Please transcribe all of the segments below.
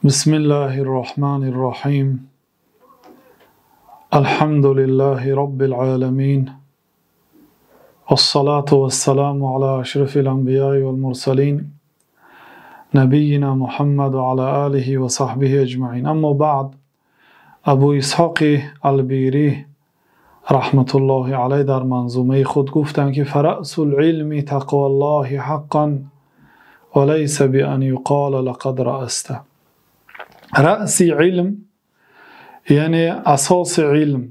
Бисмиллаҳир Роҳманир Роҳим. Алҳамду лиллаҳи роббил оламин. Вассалату вассаламу ала ашрафил анбияи вал мурсалин. Набийина Муҳаммад ва ала олиҳи ва саҳбиҳи аҷмаин. Аммо баъд, Абу Исҳоқи Албирӣ раҳматуллоҳи алайҳ дар манзумаи худ гуфтанд, ки фарасул илми тақваллоҳи ҳаққан ва лайса биан юқола лақад раъаста. Раъси илм, яъне асоси илм.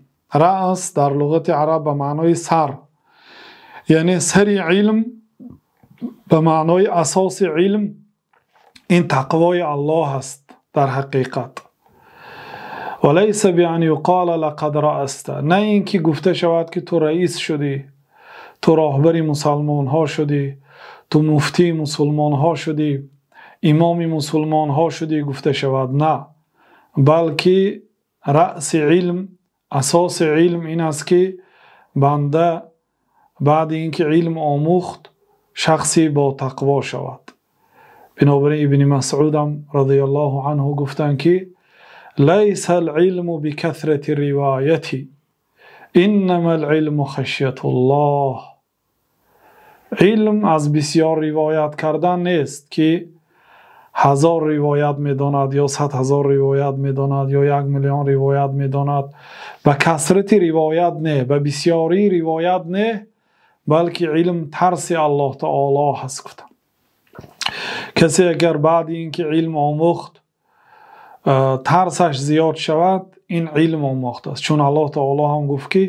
Раъс дар луғати араб ба маънои сар, яъне сари илм ба маънои асоси илм ин тақвои Аллоҳ аст дар ҳақиқат. Ва лайса биан юқола лақад раъаста, на ин ки гуфта шавад, ки ту раис шудӣ, ту роҳбари мусалмонҳо шудӣ, ту муфтии мусулмонҳо шудӣ, имоми мусулмонҳо шудӣ гуфта шавад. На, балки раъси илм, асоси илм ин аст, ки банда баъди ин ки илм омӯхт, шахси бо тақво шавад. Бинобар ин Ибни Масъудам радиаллоҳу анҳу гуфтанд, ки лайса ал-илму бикасрати ривояти, иннама ал-илму хашятуллоҳ. Илм аз бисёр ривоят кардан нест, ки 1000 ривоят медонад ё 100 000 ривоят медонад ё 1 миллион ривоят медонад. Ба касрати ривоят не, ба бисёрии ривоят не, балки илм тарси Аллоҳ таоло ҳаст гуфтам. Касе агар баъди ин ки илм омӯхт, тарсаш зиёд шавад, ин илм омӯхтааст. Чун Аллоҳ таоло ҳам гуфт, ки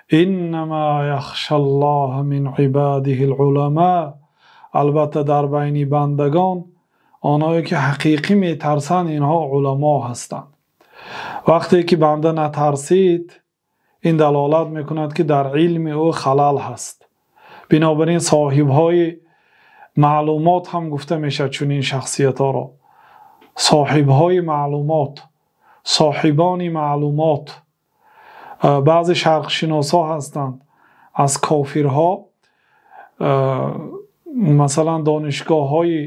иннама яхшаллоҳа мин ибодиҳил уламо. Албатта дар байни бандагон онҳое ки ҳақиқӣ метарсанд, инҳо уламо ҳастанд. Вақте ки банда натарсид, ин далолат мекунад, ки дар илми ӯ халал ҳаст. Бинобар ин соҳибҳои маълумот ҳам гуфта мешавад чунин шахсиятҳоро. Соҳибҳои маълумот, соҳибони маълумот. Баъзе шарқшиносҳо ҳастанд аз кофирҳо, масалан донишгоҳҳои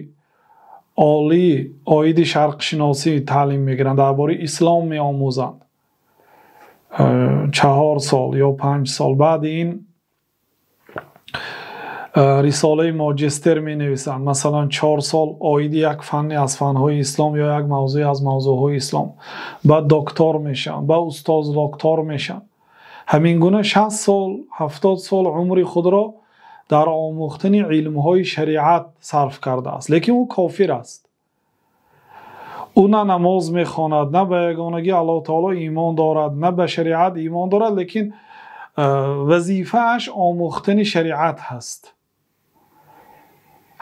олӣ оиди шарқшиносӣ таълим мегиранд, дар бораи ислом меомӯзанд 4 сол ё 5 сол. Баъди ин рисолаи моҷистер менависанд, масалан 4 сол оиди як фанне аз фанҳои ислом ё як мавзӯе аз мавзӯъҳои ислом. Баъд доктор мешаванд, баъд устоз доктор мешаванд. Ҳамин гуна 60 сол, 70 сол умри худро дар омӯхтани илмҳои шариат сарф кардааст, лекин ӯ кофир аст. Ӯ на намоз мехонад, на ба ягонагии Аллоҳ таоло имон дорад, на ба шариат имон дорад, лекин вазифааш омӯхтани шариат ҳаст.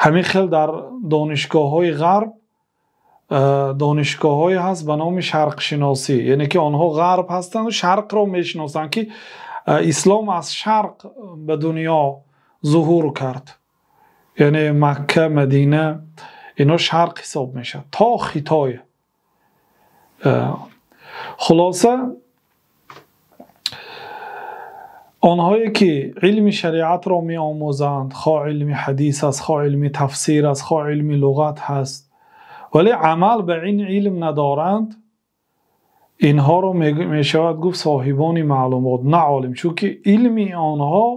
Ҳамин хел дар донишгоҳҳои ғарб донишгоҳҳое ҳаст ба номи шарқшиносӣ, яъне ки онҳо ғарб ҳастанд ва шарқро мешиносанд, ки ислом аз шарқ ба дунё зуҳур кард, яъне Макка, Мадина, инҳо шарқ ҳисоб мешавад то Хитой. Хулоса, онҳое ки илми шариатро меомӯзанд, хоҳ илми ҳадис аст, хоҳ илми тафсир аст, хоҳ илми луғат ҳаст, вале амал ба ин илм надоранд, инҳоро мешавад гуфт соҳибони маълумот, на олим, чунки илми онҳо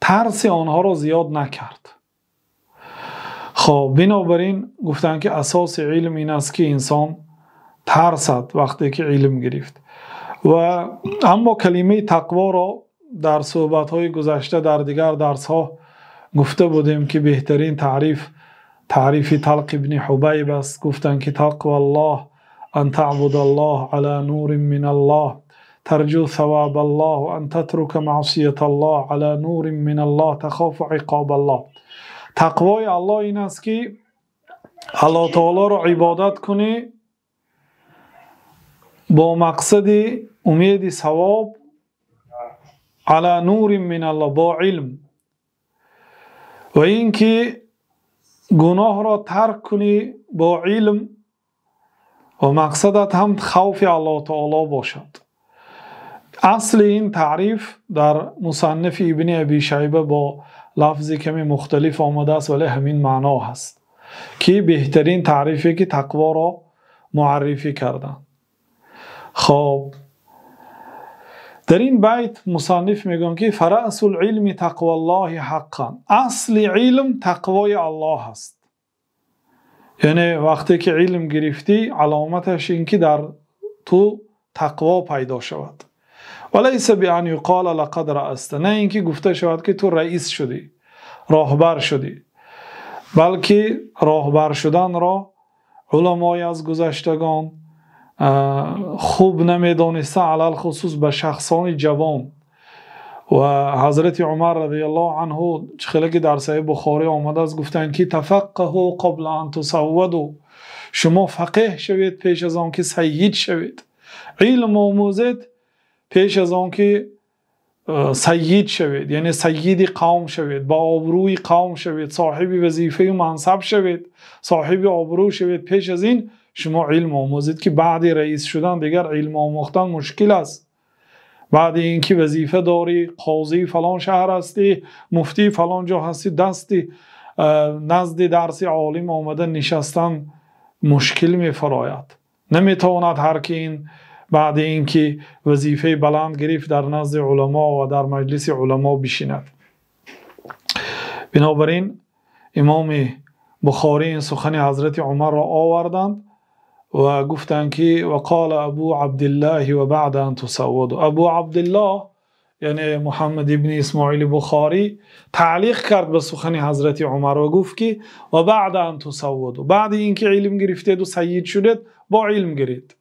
тарси онҳоро зиёд накард. Хоб, бинобар ин гуфтанд, ки асоси илм ин аст, ки инсон тарсад вақте ки илм гирифт. Ва аммо калимаи тақворо дар суҳбатҳои гузашта дар дигар дарсҳо гуфта будем, ки беҳтарин таъриф таърифи Талқ ибни Ҳубайб аст. Гуфтанд, ки тақваллоҳ ан таъбудаллоҳ ала нурин миналлоҳ тарҷу савобаллоҳ ва ан татрука маъсияталлоҳ ала нурин миналлоҳ тахофу иқобаллоҳ. Тақвои Аллоҳ ин аст, ки Аллоҳ таолоро ибодат кунӣ бо мақсади умеди савоб, ала нурин миналлоҳ, бо илм, ва ин ки гуноҳро тарк кунӣ бо илм ва мақсадат ҳам хавфи Аллоҳ таоло бошад. Асли ин таъриф дар мусаннафи Ибни Аби Шайба бо лафзи каме мухталиф омадааст, вале ҳамин маъно ҳаст, ки беҳтарин таърифе ки тақворо муаррифӣ карданд. Хоб, дар ин байт мусанниф мегӯянд, ки фарасул илми тақваллоҳи ҳаққан, асли илм тақвои Аллоҳ аст. Яъне вақте ки илм гирифтӣ, аломаташ ин ки дар ту тақво пайдо шавад. Ва лайса биан юқола лақад раъаста, на ин ки гуфта шавад ки ту раис шудӣ, роҳбар шудӣ, балки роҳбар шуданро уламои аз гузаштагон хуб намедониста, алалхусус ба шахсони ҷавон. Ва ҳазрати Умар радиаллоҳу анҳу, чихеле ки дар Саҳиҳи Бухорӣ омадааст, гуфтанд ки тафаққаҳу қабла ан тусавваду, шумо фақеҳ шавед пеш аз он ки сайид шавед, илм омӯзед пеш аз он ки сайид шавед, яъне сайиди қавм шавед, ба обрӯи қавм шавед, соҳиби вазифаю мансаб шавед, соҳиби обрӯ шавед. Пеш аз ин шумо илм омӯзед, ки баъди раис шудан дигар илм омӯхтан мушкил аст. Баъди ин ки вазифа дорӣ, қозии фалон шаҳр ҳастӣ, муфтии фалон ҷо ҳастӣ, дасти назди дарси олим омада нишастан мушкил мефарояд. Наметавонад ҳар ки ин баъди ин ки вазифаи баланд гирифт дар назди уламо ва дар маҷлиси уламо бишинад. Бинобар ин имоми Бухорӣ ин сухани ҳазрати Умарро оварданд ва гуфтанд ки вақола Абу Абдиллаҳи ва баъда ан тусавваду. Абу Абдиллоҳ, яъне Муҳаммад ибни Исмоили Бухорӣ, таълиқ кард ба сухани ҳазрати Умар ва гуфт ки ва баъда ан тусавваду, баъди ин ки илм гирифтеду сайид шудед, бо илм гиред.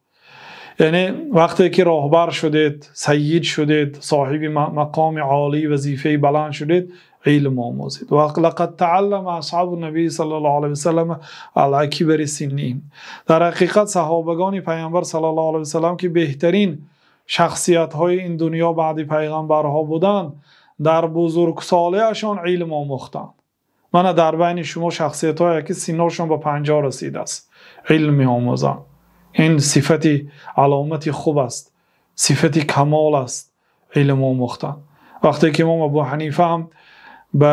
Яъне вақте ки роҳбар шудед, сайид шудед, соҳиби мақоми олӣ, вазифаи баланд шудед, илм омӯзед. Ва лақад тааллама асҳобу набий саллаллоҳу алайҳи васаллам ала кибари синниҳим. Дар ҳақиқат саҳобагони пайғамбар саллаллоҳу алайҳи васаллам, ки беҳтарин шахсиятҳои ин дунё баъди пайғамбарҳо буданд, дар бузургсолиашон илм омӯхтанд. Мана дар байни шумо шахсиятҳое ки синношон ба 50 расидааст, илм меомӯзанд. Ин сифати аломати хуб аст, сифати камол аст илм омӯхтан. Вақте ки имом Абу Ҳанифа ҳам ба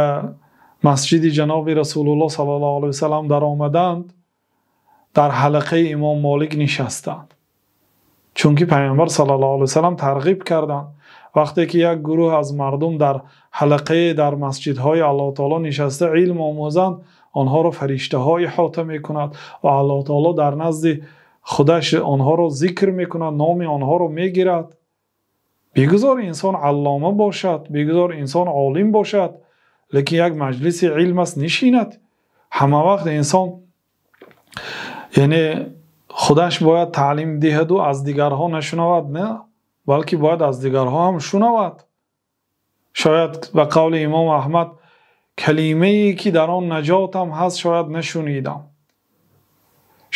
масҷиди ҷаноби Расулуллоҳ саллаллоҳу алайҳи васаллам даромаданд, дар ҳалқаи имом Молик нишастанд, чунки пайғамбар саллаллоҳу алайҳи васаллам тарғиб карданд. Вақте ки як гурӯҳ аз мардум дар ҳалқае дар масҷидҳои Аллоҳ таоло нишаста илм омӯзанд, онҳоро фариштаҳо иҳота мекунад ва Аллоҳ таоло дар назди худаш онҳоро зикр мекунад, номи онҳоро мегирад. Бигузор инсон аллома бошад, бигузор инсон олим бошад, лекин як маҷлиси илм аст, нишинад. Ҳама вақт инсон, яъне худаш бояд таълим диҳаду аз дигарҳо нашунавад, не, балки бояд аз дигарҳо ҳам шунавад. Шояд ба қавли имом Аҳмад, калимае ки дар он наҷотам ҳаст, шояд нашунидам.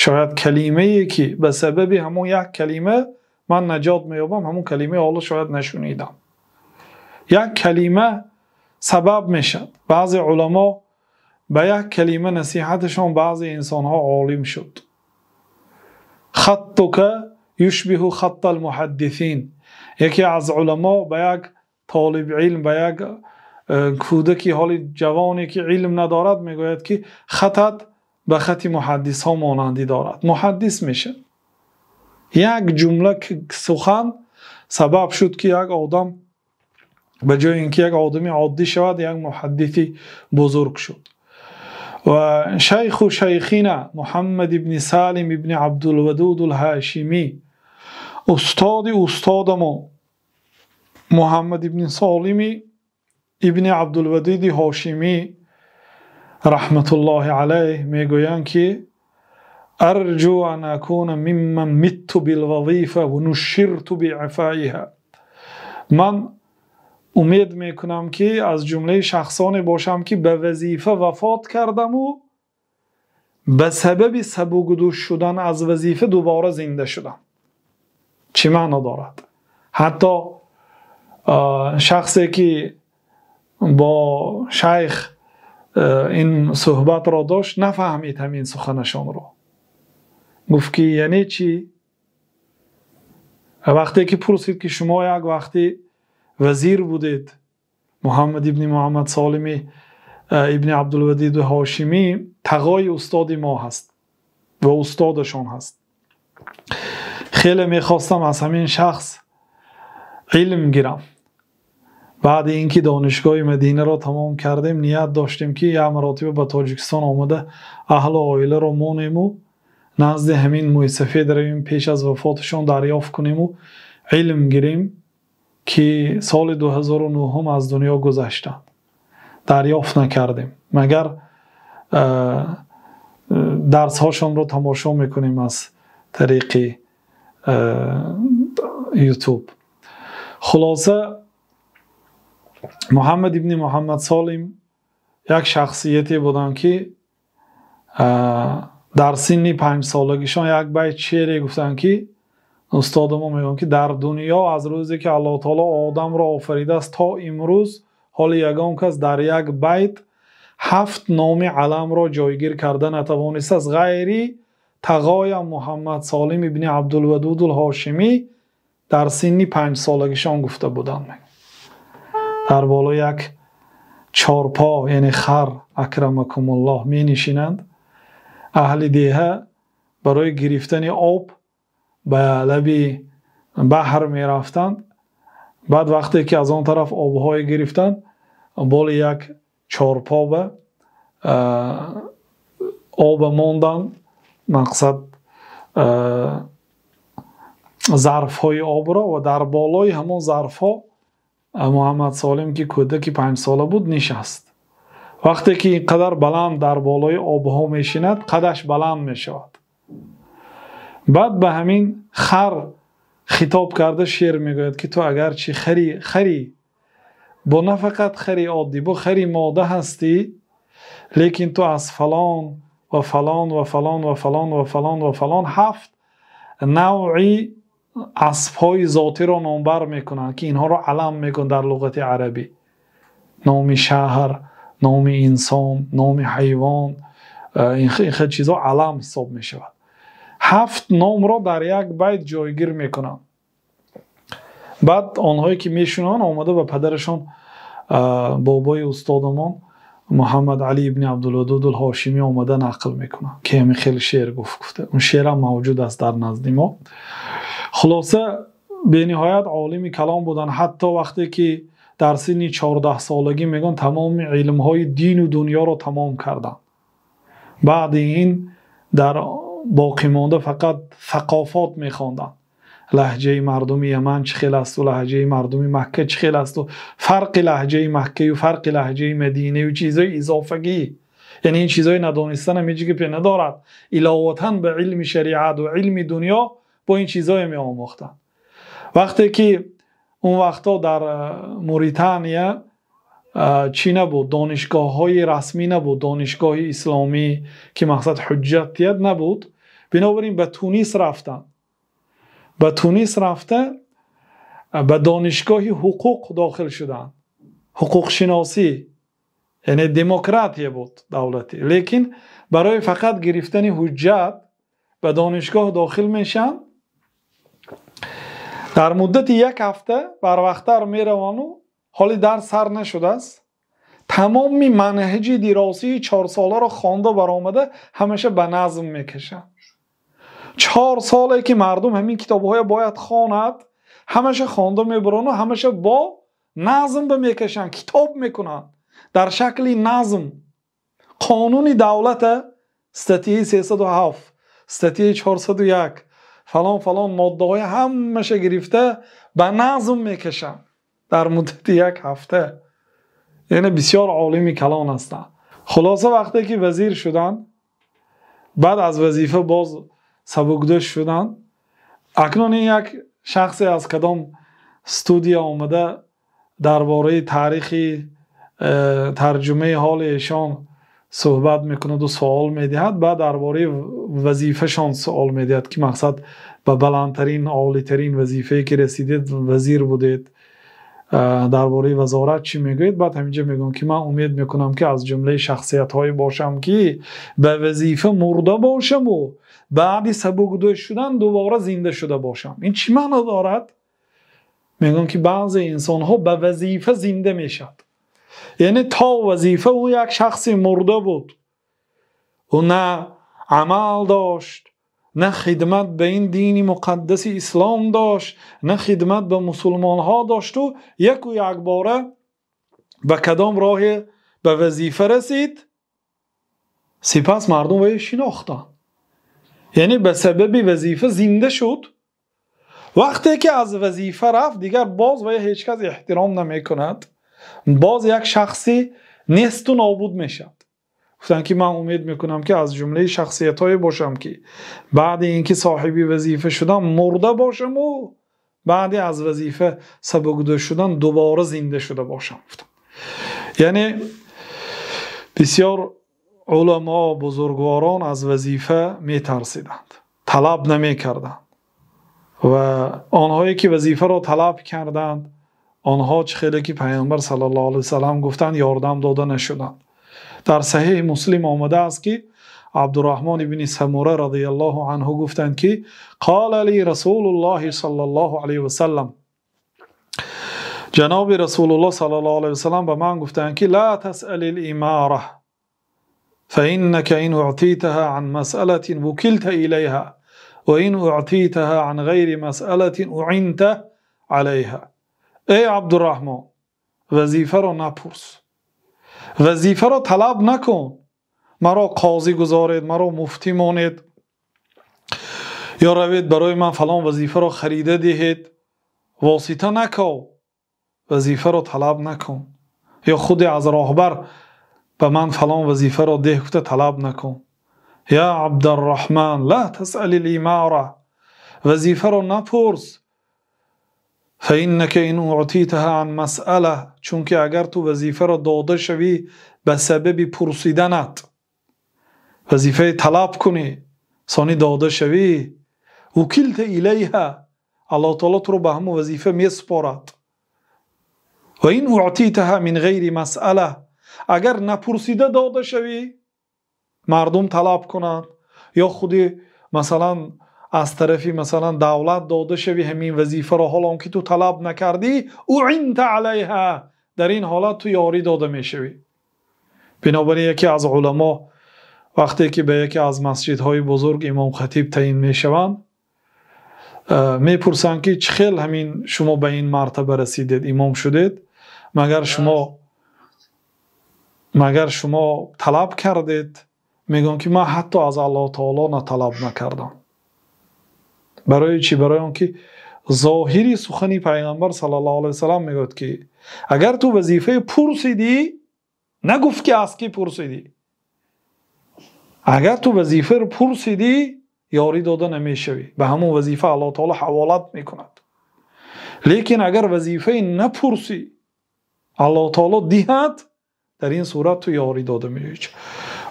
Шояд калимае ки ба сабаби ҳамон як калима ман наҷот меёбам, ҳамон калимаи ҳоло шояд нашунидам. Як калима сабаб мешавад. Баъзе уламо ба як калима насиҳаташон баъзе инсонҳо олим шуд. Хаттука юшбиҳу хаттал муҳаддисин. Яке аз уламо ба як толиби илм, ба як кӯдаки ҳоли ҷавоне ки илм надорад, мегӯяд ки хатат ба хати муҳаддисҳо монандӣ дорад. Муҳаддис мешавад. Як ҷумла сухан сабаб шуд ки як одам ба ҷои ин ки як одами оддӣ шавад, як муҳаддиси бузург шуд. Ва шайху шайхина Муҳаммад ибни Салим ибни Абдулвадуд алҳошимӣ, устоди устодамо Муҳаммад ибни Солими ибни Абдулвадуди Ҳошимӣ раҳматуллоҳи алайҳ мегӯянд ки арҷу ан акуна мимман митту билвазифа ва нуширту биъифаиҳа. Ман умед мекунам ки аз ҷумлаи шахсоне бошам ки ба вазифа вафот кардаму ба сабаби сабукдӯш шудан аз вазифа дубора зинда шудам. Чӣ маъно дорад? Ҳатто шахсе ки бо шайх ин суҳбатро дошт, нафаҳмид ҳамин суханашонро. Гуфт ки яъне чӣ? Вақте ки пурсид ки шумо як вақти вазир будед, Муҳаммад ибни Муҳаммад Солими ибни Абдулвадиду Ҳошимӣ тағои устоди мо ҳаст ва устодашон ҳаст. Хеле мехостам аз ҳамин шахс илм гирам. Баъди инки донишгоҳи Мадинаро тамом кардем, ният доштем, ки як маротиба ба Тоҷикистон омада, аҳлу оиларо монему, назди ҳамин мӯйсафед равем, пеш аз вафоташон дарёфт кунему илм гирем, ки соли 2009 аз дунё гузаштанд. Дарёфт накардем, магар дарсҳошонро тамошо мекунем аз тариқи Ютуб. Хулоса, Муҳаммад ибни Муҳаммад Солим як шахсияте буданд, ки дар синни 5-солагишон як байт шеъре гуфтанд, ки устоди мо мегӯянд, ки дар дунё аз рӯзе ки Аллоҳ таоло одамро офаридааст то имрӯз ҳоли ягон кас дар як байт ҳафт номи аламро ҷойгир карда натавонистааст, ғайри тағоям Муҳаммад Солим ибни Абдулвадудул Ҳошимӣ дар синни 5-солагишон гуфта буданд. Дар боло як чорпо, яъне хар, акрамакумуллоҳ, менишинанд. Аҳли деҳа барои гирифтани об ба лаби баҳр мерафтанд. Баъд вақте ки аз он тараф обҳое гирифтанд, боли як чорпо ба оба монданд, мақсад зарфҳои обро, ва дар болои ҳамон зарфҳо Муҳаммад Солим, ки кӯдаки 5-сола буд, нишаст. Вақте ки ин қадар баланд дар болои обҳо мешинад, қадаш баланд мешавад. Баъд ба ҳамин хар хитоб карда шеър мегӯяд, ки ту агарчи хари, бо на фақат хари оддӣ, бо хари мода ҳастӣ, лекин ту аз фалон ва фалон ва фалон ва фалон ва фалон ва фалон ҳафт навъи аспҳои зотиро номбар мекунанд, ки инҳоро алам мекунанд дар луғати арабӣ. Номи шаҳр, номи инсон, номи ҳайвон, ин хел чизҳо алам ҳисоб мешавад. Ҳафт номро дар як байт ҷойгир мекунанд. Баъд онҳое ки мешунаванд, омада ба падарашон, бобои устодамон Муҳаммад Али ибни Абдулвадудул Ҳошимӣ омада нақл мекунанд, ки ҳамин хеле шеър гуфта. Он шеърам мавҷуд аст дар назди мо. Хулоса, бениҳоят олими калом буданд. Ҳатто вақте ки дар синни 14-солагӣ мегӯянд, тамоми илмҳои дину дунёро тамом карданд. Баъди ин дар боқимонда фақат сақофот мехонданд. Лаҳҷаи мардуми Яман чӣ хел асту, лаҳҷаи мардуми Макка чӣ хел асту, фарқи лаҳҷаи Маккаю фарқи лаҳҷаи Мадинаю чизҳои изофагӣ. Яъне ин чизҳои надонистанам ҳеҷ гапе надорад. Иловатан ба илми шариат ва илми дунё бо ин чизҳое меомӯхтанд. Вақте ки он вақтҳо дар Муритания чӣ набуд, донишгоҳҳои расмӣ набуд, донишгоҳи исломӣ ки мақсад ҳуҷҷат диҳад набуд. Бинобар ин ба Тунис рафтанд. Ба Тунис рафта ба донишгоҳи ҳуқуқ дохил шуданд. Ҳуқуқшиносӣ, яъне демократия буд давлатӣ. Лекин барои фақат гирифтани ҳуҷҷат ба донишгоҳ дохил мешаванд. Дар муддати як ҳафта барвақттар меравану ҳоли дарс сар нашудааст, тамоми манҳаҷи диросии 4-соларо хонда баромада ҳамеша ба назм мекашанд. 4 соле ки мардум ҳамин китобҳоя бояд хонад, ҳамеша хонда мебарону ҳамеша бо назм ба мекашанд, китоб мекунанд дар шакли назм. Қонуни давлата статьяи 307, статьяи 401, фалон фалон моддаҳои ҳамаша гирифта ба назм мекашанд дар муддати як ҳафта. Яъне бисёр олими калон ҳастанд. Хулоса, вақте ки вазир шуданд, баъд аз вазифа боз сабукдӯш шуданд. Акнун ин як шахсе аз кадом студия омада дар бораи таърихи тарҷумаи ҳоли эшон суҳбат мекунаду суол медиҳад, баъд дар бораи вазифашон суол медиҳад, ки мақсад ба баландтарин, олитарин вазифае ки расидед, вазир будед, дар бораи вазорат чӣ мегӯед? Баъд ҳаминҷа мегӯям, ки ман умед мекунам, ки аз ҷумлаи шахсиятҳое бошам, ки ба вазифа мурда бошаму баъди сабукдӯш шудан дубора зинда шуда бошам. Ин чӣ маъно дорад? Мегӯям, ки баъзе инсонҳо ба вазифа зинда мешавад. Яъне то вазифа ӯ як шахси мурда буд, ӯ на амал дошт, на хидмат ба ин дини муқаддаси ислом дошт, на хидмат ба мусулмонҳо дошту яку якбора ба кадом роҳе ба вазифа расид, сипас мардум вай шинохтанд. Яъне ба сабаби вазифа зинда шуд. Вақте ки аз вазифа рафт, дигар боз вай ҳеҷ кас эҳтиром намекунад, боз як шахси несту нобуд мешавад. Гуфтанд ки ман умед мекунам ки аз ҷумлаи шахсиятҳое бошам ки баъди инки соҳиби вазифа шудам мурда бошаму баъди аз вазифа сабукдӯш шудан дубора зинда шуда бошам. Гуфтам яъне бисёр уламо бузургворон аз вазифа метарсиданд, талаб намекарданд ва онҳое ки вазифаро талаб карданд, онҳо чӣ хеле ки пайғамбар саллаллоҳу алайҳи васаллам гуфтанд, ёрдам дода нашуданд. Дар саҳеҳи Муслим омадааст ки Абдурраҳмон ибни Самура радияллоҳу анҳу гуфтанд ки қола ли расулуллоҳи саллаллоҳу алайҳи васаллам, ҷаноби расулуллоҳ саллаллоҳу алайҳи васаллам ба ман гуфтанд ки ла тасъалил имора фаиннака ин уътитаҳа ан масъалатин вукилта илайҳа ва ин уътитаҳа ан ғайри масъалатин уъинта алайҳа. Эй Абдурраҳмон, вазифаро напурс, вазифаро талаб накун, маро қозӣ гузоред, маро муфтӣ монед, ё равед барои ман фалон вазифаро харида диҳед, восита наков, вазифаро талаб накун, ё худи аз роҳбар ба ман фалон вазифаро деҳ гуфта талаб накун. Я Абдурраҳман, ла тасъалил имора, вазифаро напурс, фаиннака ин уътитаҳа ан масъала, чунки агар ту вазифаро дода шавӣ ба сабаби пурсиданат, вазифаи талаб кунӣ, сони дода шавӣ, вукилта илайҳа, аллоҳ таоло туро ба ҳамон вазифа месупорад. Ва ин уътитаҳа мин ғайри масъала, агар напурсида дода шавӣ, мардум талаб кунанд, ё худи масалан аз тарафи масалан давлат дода шавӣ ҳамин вазифаро, ҳол он ки ту талаб накардӣ, уъинта алайҳа, дар ин ҳолат ту ёрӣ дода мешавӣ. Бинобар ин яке аз уламо вақте ки ба яке аз масҷидҳои бузург имом хатиб таъин мешаванд, мепурсанд ки чӣ хел ҳамин шумо ба ин мартаба расидед, имом шудед, магар шумо талаб кардед? Мегӯянд ки ман ҳатто аз Аллоҳ таоло на талаб накардам. Барои чӣ? Барои он ки зоҳири сухани пайғамбар саллаллоҳу алайҳи васаллам мегӯяд ки агар ту вазифаи пурсидӣ, нагуфт ки аз кӣ пурсидӣ, агар ту вазифаро пурсидӣ, ёрӣ дода намешавӣ, ба ҳамон вазифа Аллоҳ таоло ҳаволат мекунад. Лекин агар вазифаи напурсӣ, Аллоҳ таоло диҳад, дар ин сурат ту ёрӣ дода мешавӣ.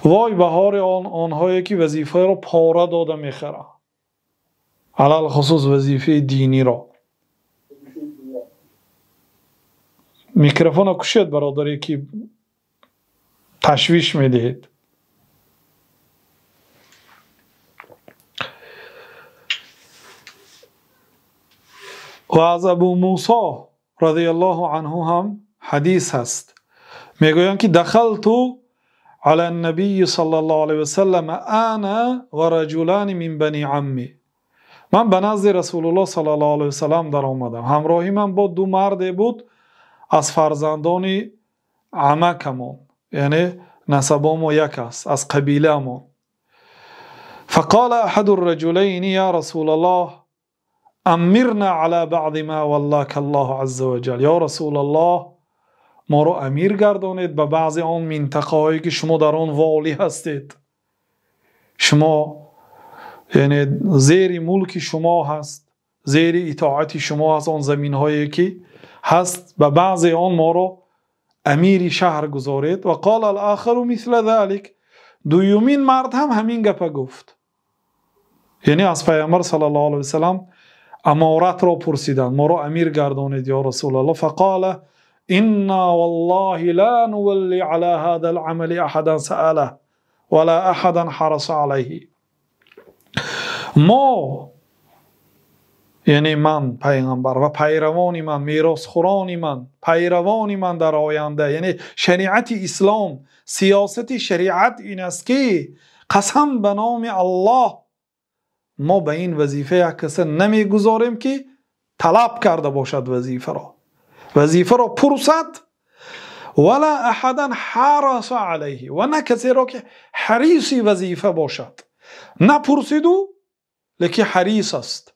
Вой ба ҳори онҳое ки вазифаро пора дода мехаранд, алалхусус вазифаи диниро. Микрофонро кушед, бародаре ки ташвиш медиҳед. Ва аз Абу Мусо радияллоҳу анҳу ҳам ҳадис ҳаст. Мегӯянд ки дахалту ала набийи саллаллоҳу алайҳи васаллам ана ва раҷулани мин бани амми. Ман ба назди Расулуллоҳ саллаллоҳу алайҳи васаллам даромадам. Ҳамроҳи ман бо ду марде буд аз фарзандони амакамон, яъне насабомо як аст, аз қабилаамон. Фақола аҳаду рраҷулайни я Расулаллоҳ амирна ала баъди ма валлака Аллоҳу азза ва ҷал. Ё Расулаллоҳ, моро амир гардонед ба баъзе он минтақаҳое ки шумо дар он волӣ ҳастед, шумо яъне зери мулки шумо ҳаст, зери итоати шумо ҳаст, он заминҳое ки ҳаст, ба баъзе он моро амири шаҳр гузоред. Ва қола алохару мисла залик, дуюмин мард ҳам ҳамин гапа гуфт. Яъне аз пайғамбар саллаллоҳу алайҳи васаллам аморатро пурсиданд, моро амир гардонед ё Расулаллоҳ. Фақола инна валлоҳи ла нувалли ала ҳаза алъамали аҳадан саалаҳ ва ла аҳадан ҳараса алайҳи. Мо, яъне ман пайғамбар ва пайравони ман, меросхӯрони ман, пайравони ман дар оянда, яъне шариати ислом, сиёсати шариат ин аст ки қасам ба номи Аллоҳ, Мо ба ин вазифа як каса намегузорем, ки талаб карда бошад вазифаро, вазифаро пурсад. Вала аҳадан ҳараса алайҳи, ва на касеро ки ҳариси вазифа бошад. Напурсиду, лекин ҳарис аст,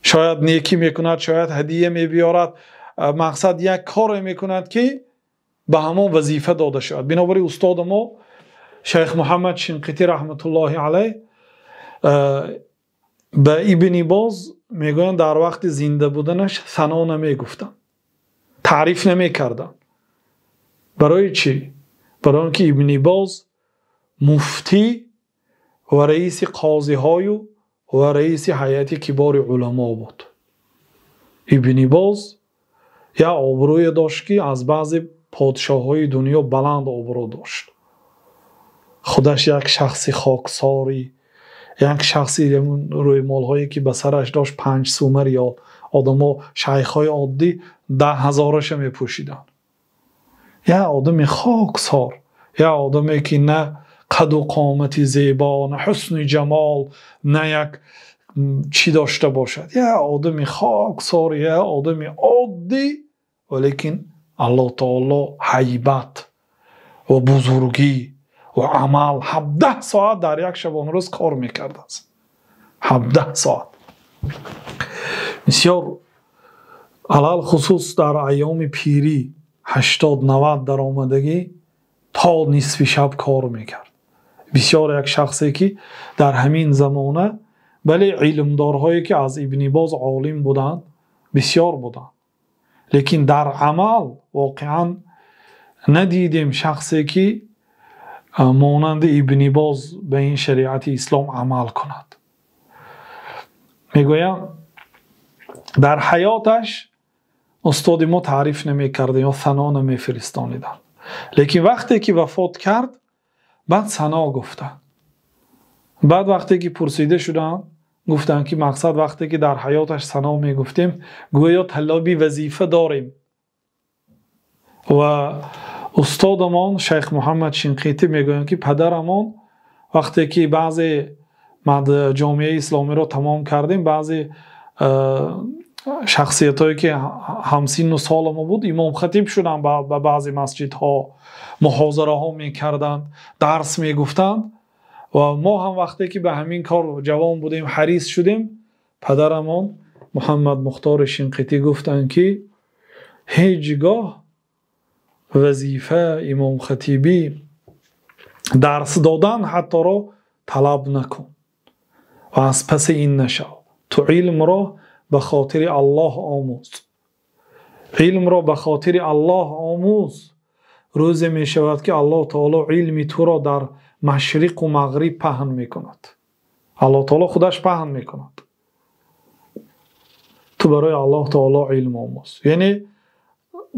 шояд некӣ мекунад, шояд ҳадия мебиёрад, мақсад як коре мекунад, ки ба ҳамон вазифа дода шавад. Бинобар ин устоди мо шайх Муҳаммад Шинқитӣ раҳматуллоҳи алайҳ ба Ибни Боз мегӯянд, дар вақти зинда буданаш сано намегуфтанд, таъриф намекарданд. Барои чӣ? Барои он ки Ибни Боз муфтӣ ва раиси қозиҳою ва раиси ҳайати кибори уламо буд. Ибни Боз як обрӯе дошт, ки аз баъзе подшоҳҳои дунё баланд обрӯ дошт. Худаш як шахси хоксорӣ, як шахси рӯймолҳое ки ба сараш дошт 5 сума риёл, одамо шайхҳои оддӣ 10 ҳазораша мепӯшиданд. Як одами хоксор, як одаме ки на қаду қомати зебо, на ҳусни ҷамол, на як чӣ дошта бошад, як одами хоксор, як одами оддӣ, валекин Аллоҳ таоло ҳайбат ва бузургӣ ва амал 17 соат дар як шабонрӯз кор мекардааст. 17 соат. Бисёр алалхусус дар айёми пирӣ 80-90 даромадагӣ то нисфи шаб кор мекард. Бисёр як шахсе ки дар ҳамин замона, бале, илмдорҳое ки аз Ибни Боз олим буданд бисёр буданд, лекин дар амал воқеан надидем шахсе ки монанди Ибни Боз ба ин шариати ислом амал кунад. Мегӯям, дар ҳаёташ устоди мо таъриф намекард ё сано намефиристониданд, лекин вақте ки вафот кард, баъд сано гуфтанд. Баъд вақте ки пурсида шуданд, гуфтанд ки мақсад вақте ки дар ҳаёташ сано мегуфтем, гӯё талаби вазифа дорем. Ва устодамон шайх Муҳаммад Шинқитӣ мегӯянд, ки падарамон вақте ки баъзе ҷомеаи исломиро тамом кардем, баъзе шахсиятҳое ки ҳамсинну соли мо буд, имомхатиб шуданд ба баъзе масҷидҳо, муҳозираҳо мекарданд, дарс мегуфтанд. Ва мо ҳам вақте ки ба ҳамин кор ҷавон будем, ҳарис шудем, падарамон Муҳаммад Мухтори Шинқитӣ гуфтанд, ки ҳеҷ гоҳ вазифа, имомхатибӣ, дарс додан ҳатторо талаб накун ва аз паси ин нашав. Ту илмро ба хотири Аллоҳ омӯз, илмро ба хотири Аллоҳ омӯз. Рӯзе мешавад, ки Аллоҳ таоло илми туро дар машриқу мағриб паҳн мекунад. Аллоҳ таоло худаш паҳн мекунад. Ту барои Аллоҳ таоло илм омӯз. Яъне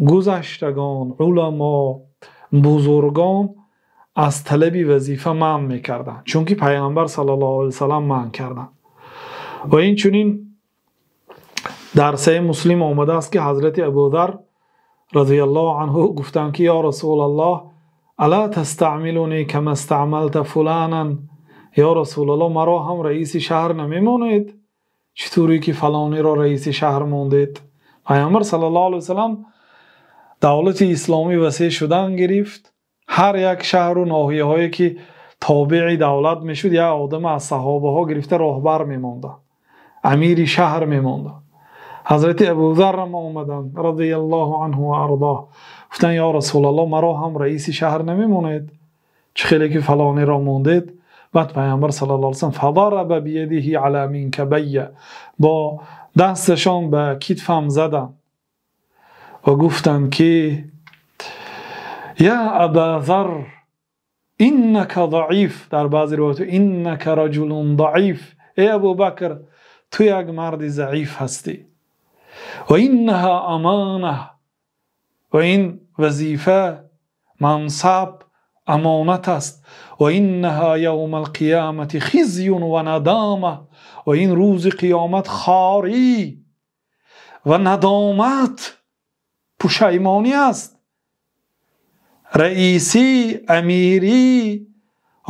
гузаштагон, уламо, бузургон аз талаби вазифа манъ мекарданд, чунки Пайғамбар саллаллоҳу алайҳи васаллам манъ карданд. Ва инчунин дар Саҳеҳи Муслим омадааст, ки ҳазрати Абудар разияллоҳу анҳу гуфтанд, ки ё Расулаллоҳ, ала тастаъмилуни кама стаъмалта фуланан, ё Расулаллоҳ, маро ҳам раиси шаҳр намемонед, чӣ туре ки фалониро раиси шаҳр мондед? Пайғамбар саллаллоҳу алайҳи васаллам давлати исломӣ васеъ шудан гирифт. Ҳар як шаҳру ноҳияҳое ки тобеи давлат мешуд, як одам аз саҳобаҳо гирифта роҳбар мемонданд, амири шаҳр мемонданд. Ҳазрати Абузарр омаданд разияллоҳу анҳу ва ардоҳ, гуфтанд: ё Расулаллоҳ, маро ҳам раиси шаҳр намемонед, чӣ хеле ки фалониро мондед? Баъд Пайғамбар саллаллоҳу алайҳи васаллам фадараба бияdihi ала минкабайя, бо дасташон ба китфам заданд ва гуфтанд, ки я Аба Зар, иннака заиф, дар баъзе ривоятҳо иннака раҷулун заиф, эй Абубакр, ту як марди заиф ҳастӣ. Ва иннаҳа амана, ва ин вазифа, мансаб амонат аст. Ва иннаҳа явмал қиёмати хизюн ва надома, ва ин рӯзи қиёмат хорӣ ва надомат, пушаймонӣ аст. Раисӣ, амирӣ,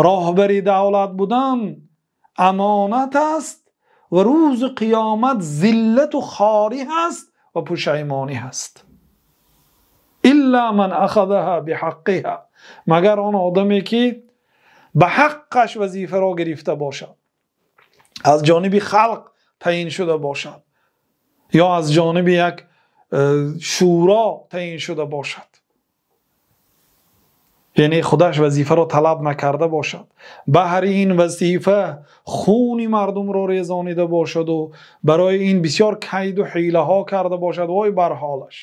роҳбари давлат будан амонат аст ва рӯзи қиёмат зиллату хорӣ ҳаст ва пушаймонӣ ҳаст. Илла ман ахазаҳа биҳаққиҳа, магар он одаме ки ба ҳаққаш вазифаро гирифта бошад, аз ҷониби халқ таъин шуда бошад ё аз ҷониби як шӯро таъин шуда бошад, яъне худаш вазифаро талаб накарда бошад, баҳри ин вазифа хуни мардумро резонида бошад ва барои ин бисёр кайду ҳилаҳо карда бошад, вой бар ҳолаш.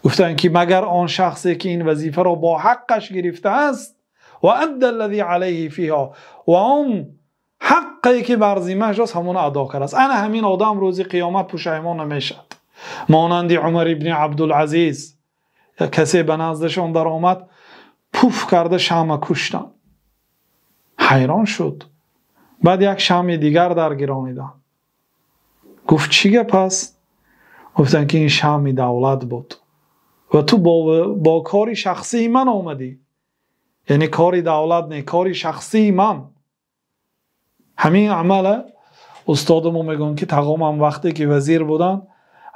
Гуфтанд ки магар он шахсе ки ин вазифаро бо ҳаққаш гирифтааст, ва адда аллазӣ алайҳи фиҳа, ва он ҳаққе ки бар зиммааш аст ҳамонро адо кардааст, ана ҳамин одам рӯзи қиёмат пушаймон намешавад. Монанди Умар ибни Абдулазиз, касе ба наздашон даромад, пуф карда шамъ куштанд, ҳайрон шуд. Баъд як шамъи дигар даргирониданд, гуфт чӣ гап аст? Гуфтанд ки ин шамъи давлат буд ва ту бо кори шахсии ман омадӣ, яъне кори давлат не, кори шахсии ман. Ҳамин амала устоди мо мегӯянд ки тағомам вақте ки вазир буданд,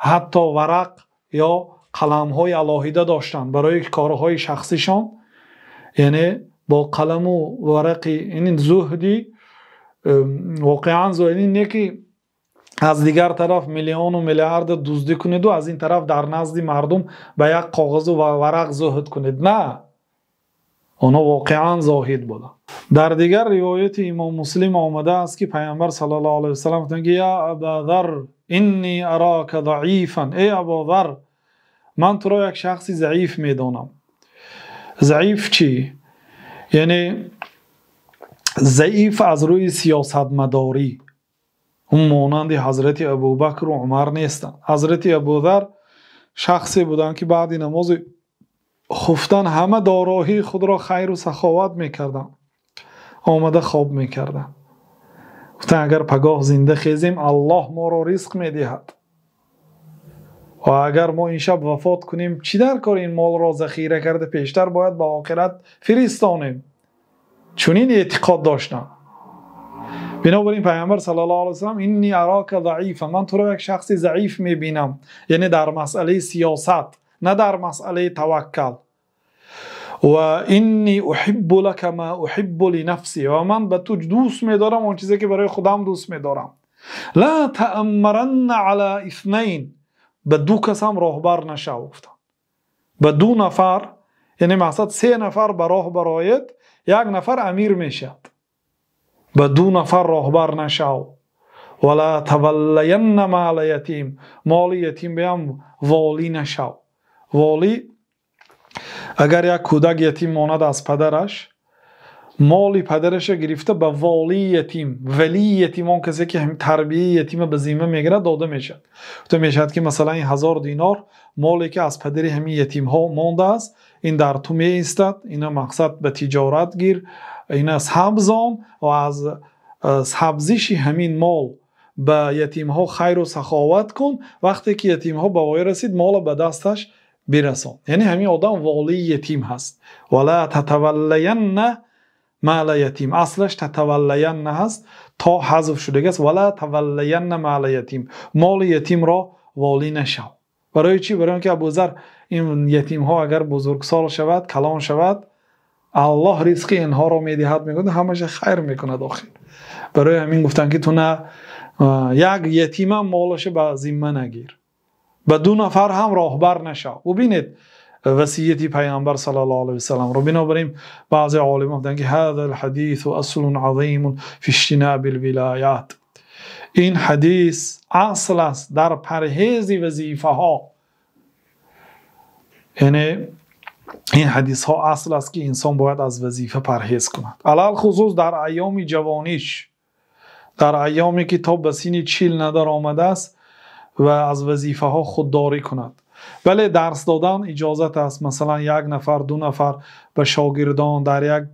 ҳатто варақ ё қаламҳои алоҳида доштанд барои корҳои шахсишон, яъне бо қаламу варақи ин зуҳди воқеан зуҳди не ки аз дигар тараф миллиону миллиард дуздӣ кунеду аз ин тараф дар назди мардум ба як коғазу варақ зуҳд кунед. На, онҳо воқеан зоҳид буданд. Дар дигар ривояти имом Муслим омадааст ки пайғамбар саллаллоҳу алайҳи васаллам гуфтанд ки я Абазар инни арака заифан, эй Абузар, ман туро як шахси заиф медонам. Заиф чӣ? Яъне заиф аз рӯи сиёсатмадорӣ, он монанди ҳазрати Абубакру Умар нестанд. Ҳазрати Абузар шахсе буданд ки баъди намози хуфтан ҳама дороҳии худро хайру саховат мекарданд, омада хоб мекарданд. Гуфтанд агар пагоҳ зинда хезем, Аллоҳ моро ризқ медиҳад ва агар мо ин шаб вафот кунем, чӣ дар кор ин молро захира карда пештар бояд ба охират фиристонем. Чунин эътиқод доштанд. Бинобар ин пайғамбар саллаллоҳу алайҳи васаллам инни арака заифа, ман туро як шахси заиф мебинам, яъне дар масъалаи сиёсат, на дар масъалаи таваккал. Ва инни уҳиббу лака ма уҳиббу линафси, ва ман ба ту дӯст медорам он чизе ки барои худам дӯст медорам. Ла тааммаранна ала иснайн, ба ду кас ҳам роҳбар нашав. Гуфтанд ба ду нафар, яъне мақсад се нафар ба роҳ барояд, як нафар амир мешавад. Ба ду нафар роҳбар нашав. Вала таваллаянна мала ятим, моли ятим биям волӣ нашав. Волӣ агар як кӯдак ятим монад аз падараш, моли падараша гирифта ба волии ятим, валии ятим, он касе ки тарбияи ятима ба зимма мегирад, дода мешавад. Гуфта мешавад ки масалан ин 1000 динор моле ки аз падари ҳамин ятимҳо мондааст, ин дар ту меистад, ина мақсад ба тиҷорат гир, ина сабзон ва аз сабзиши ҳамин мол ба ятимҳо хайру саховат кун. Вақте ки ятимҳо ба воя расид, мола ба дасташ бирасон. Яъне ҳамин одам волии ятим ҳаст. Вала татаваллаянна мала ятим, аслаш татаваллаянна ҳаст, то ҳазф шудагааст. Вала таваллаянна мала ятим, моли ятимро волӣ нашав. Барои чӣ? Барои он ки Абузар ин ятимҳо агар бузургсол шавад, калон шавад, Аллоҳ ризқи инҳоро медиҳад, мегӯяд ҳамаша хайр мекунад охир. Барои ҳамин гуфтанд ки ту на як ятимам молаша ба зимма нагир, ба ду нафар ҳам роҳбар нашав. Бубинед васияти пайғамбар саллаллоҳу алайҳи васалламро. Бинобар ин баъзе олимон гуфтанд ки ҳаза алҳадису аслун азимун фи иҷтинаби лвилоят, ин ҳадис асл аст дар парҳези вазифаҳо. Яъне ин ҳадисҳо асл аст ки инсон бояд аз вазифа парҳез кунад, алалхусус дар айёми ҷавониш, дар айёме ки то ба синни 40 надаромадааст ва аз вазифаҳо худдорӣ кунад. Вале дарс додан иҷозат аст. Масалан як нафар, ду нафар ба шогирдон дар як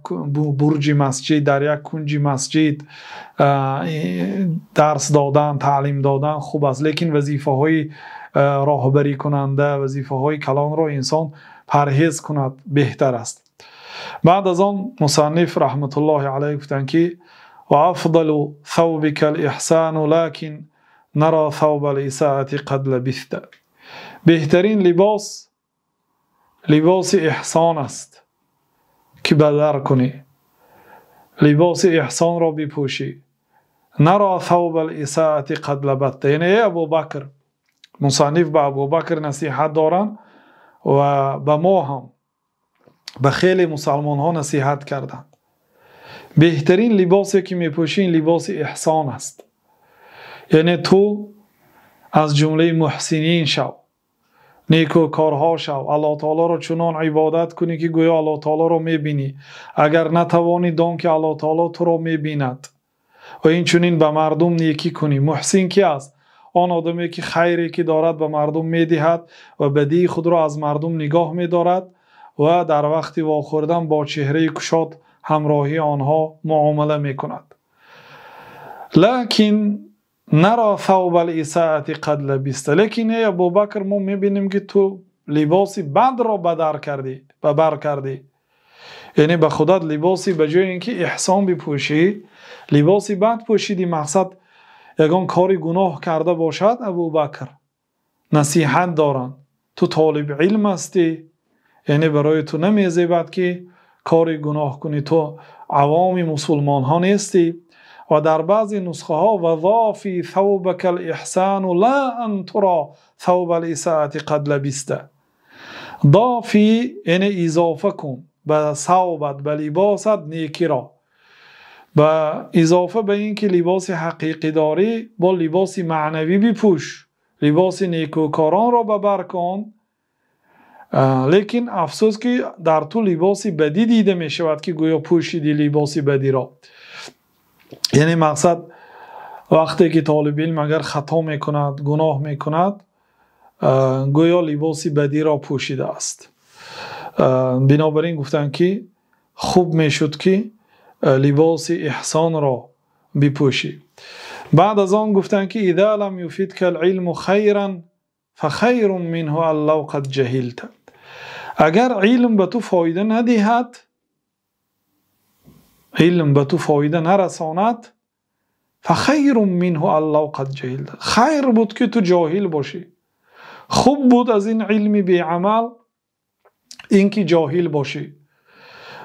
бурҷи масҷид, дар як кунҷи масҷид дарс додан, таълим додан хуб аст, лекин вазифаҳои роҳбарӣ кунанда, вазифаҳои калонро инсон парҳез кунад беҳтар аст. Баъд аз он мусанниф раҳматуллоҳи алайҳ гуфтанд ки وأفضل ثوبك الإحسان لكن نرى ثوب الإساءة قد لبثت. بهترین لباس لباس احسان است که بدر کنی، لباس احسان را بپوشی. نرى ثوب الإساءة قد لبثت، یعنی ای ابوبکر، مصنف به ابوبکر نصیحت دارند و به ما هم، به خیلی مسلمان ها نصیحت کردند. بهترین لباسی که میپوشی لباس احسان است، یعنی تو از جمله محسنین شو، نیکوکارها شو، الله تعالی را چنان عبادت کنی که گویا الله تعالی را میبینی، اگر نتوانی دان که الله تعالی تو را میبیند. و این چنین به مردم نیکی کنی. محسن کی است؟ آن آدمی که خیری که دارد به مردم میدهد و بدی خود را از مردم نگاه میدارد و در وقت واخوردن با چهره کشاد همراهی آنها معامله میکند. لکن نرا ثوب الاساءة قد لبست، لیکن ای ابوبکر ما میبینیم که تو لباس بد را بدر کردی، ببر کردی، یعنی به خودت لباسی به جای اینکه احسان بپوشی لباس بد پوشیدی. مقصد یگان کاری گناه کرده باشد ابوبکر نصیحت دارند، تو طالب علم هستی، یعنی برای تو نمیزیبد که کاری گناه کنی، تو عوام مسلمان ها نیستی. و در بعضی نسخه ها و ضافی ثوبک الاحسان لا ان ترى ثوب الاساءة قد لبست. ضافی یعنی اضافه کن به ثوبت، به لباست نیکی را، به اضافه به اینکه لباس حقیقی داری با لباس معنوی بپوش، لباس نیکوکاران را ببر کن. لیکن افسوس که در تو لباس بدی دیده می شود که گویا پوشیدی لباس بدی را. یعنی مقصد وقتی که طالب علم اگر خطا میکند، گناه میکند، گویا لباس بدی را پوشیده است. بنابراین گفتند که خوب میشد که لباس احسان را بپوشی. بعد از آن گفتند که اذا لم یفیدک العلم خیرا فخیر منه ان لو قد جهلت. اگر علم به تو فایده ندهد، علم به تو فایده نرساند، فخیر منه ان لو قد جهلت، خیر بود که تو جاهل باشی، خوب بود از این علم بی عمل اینکه جاهل باشی.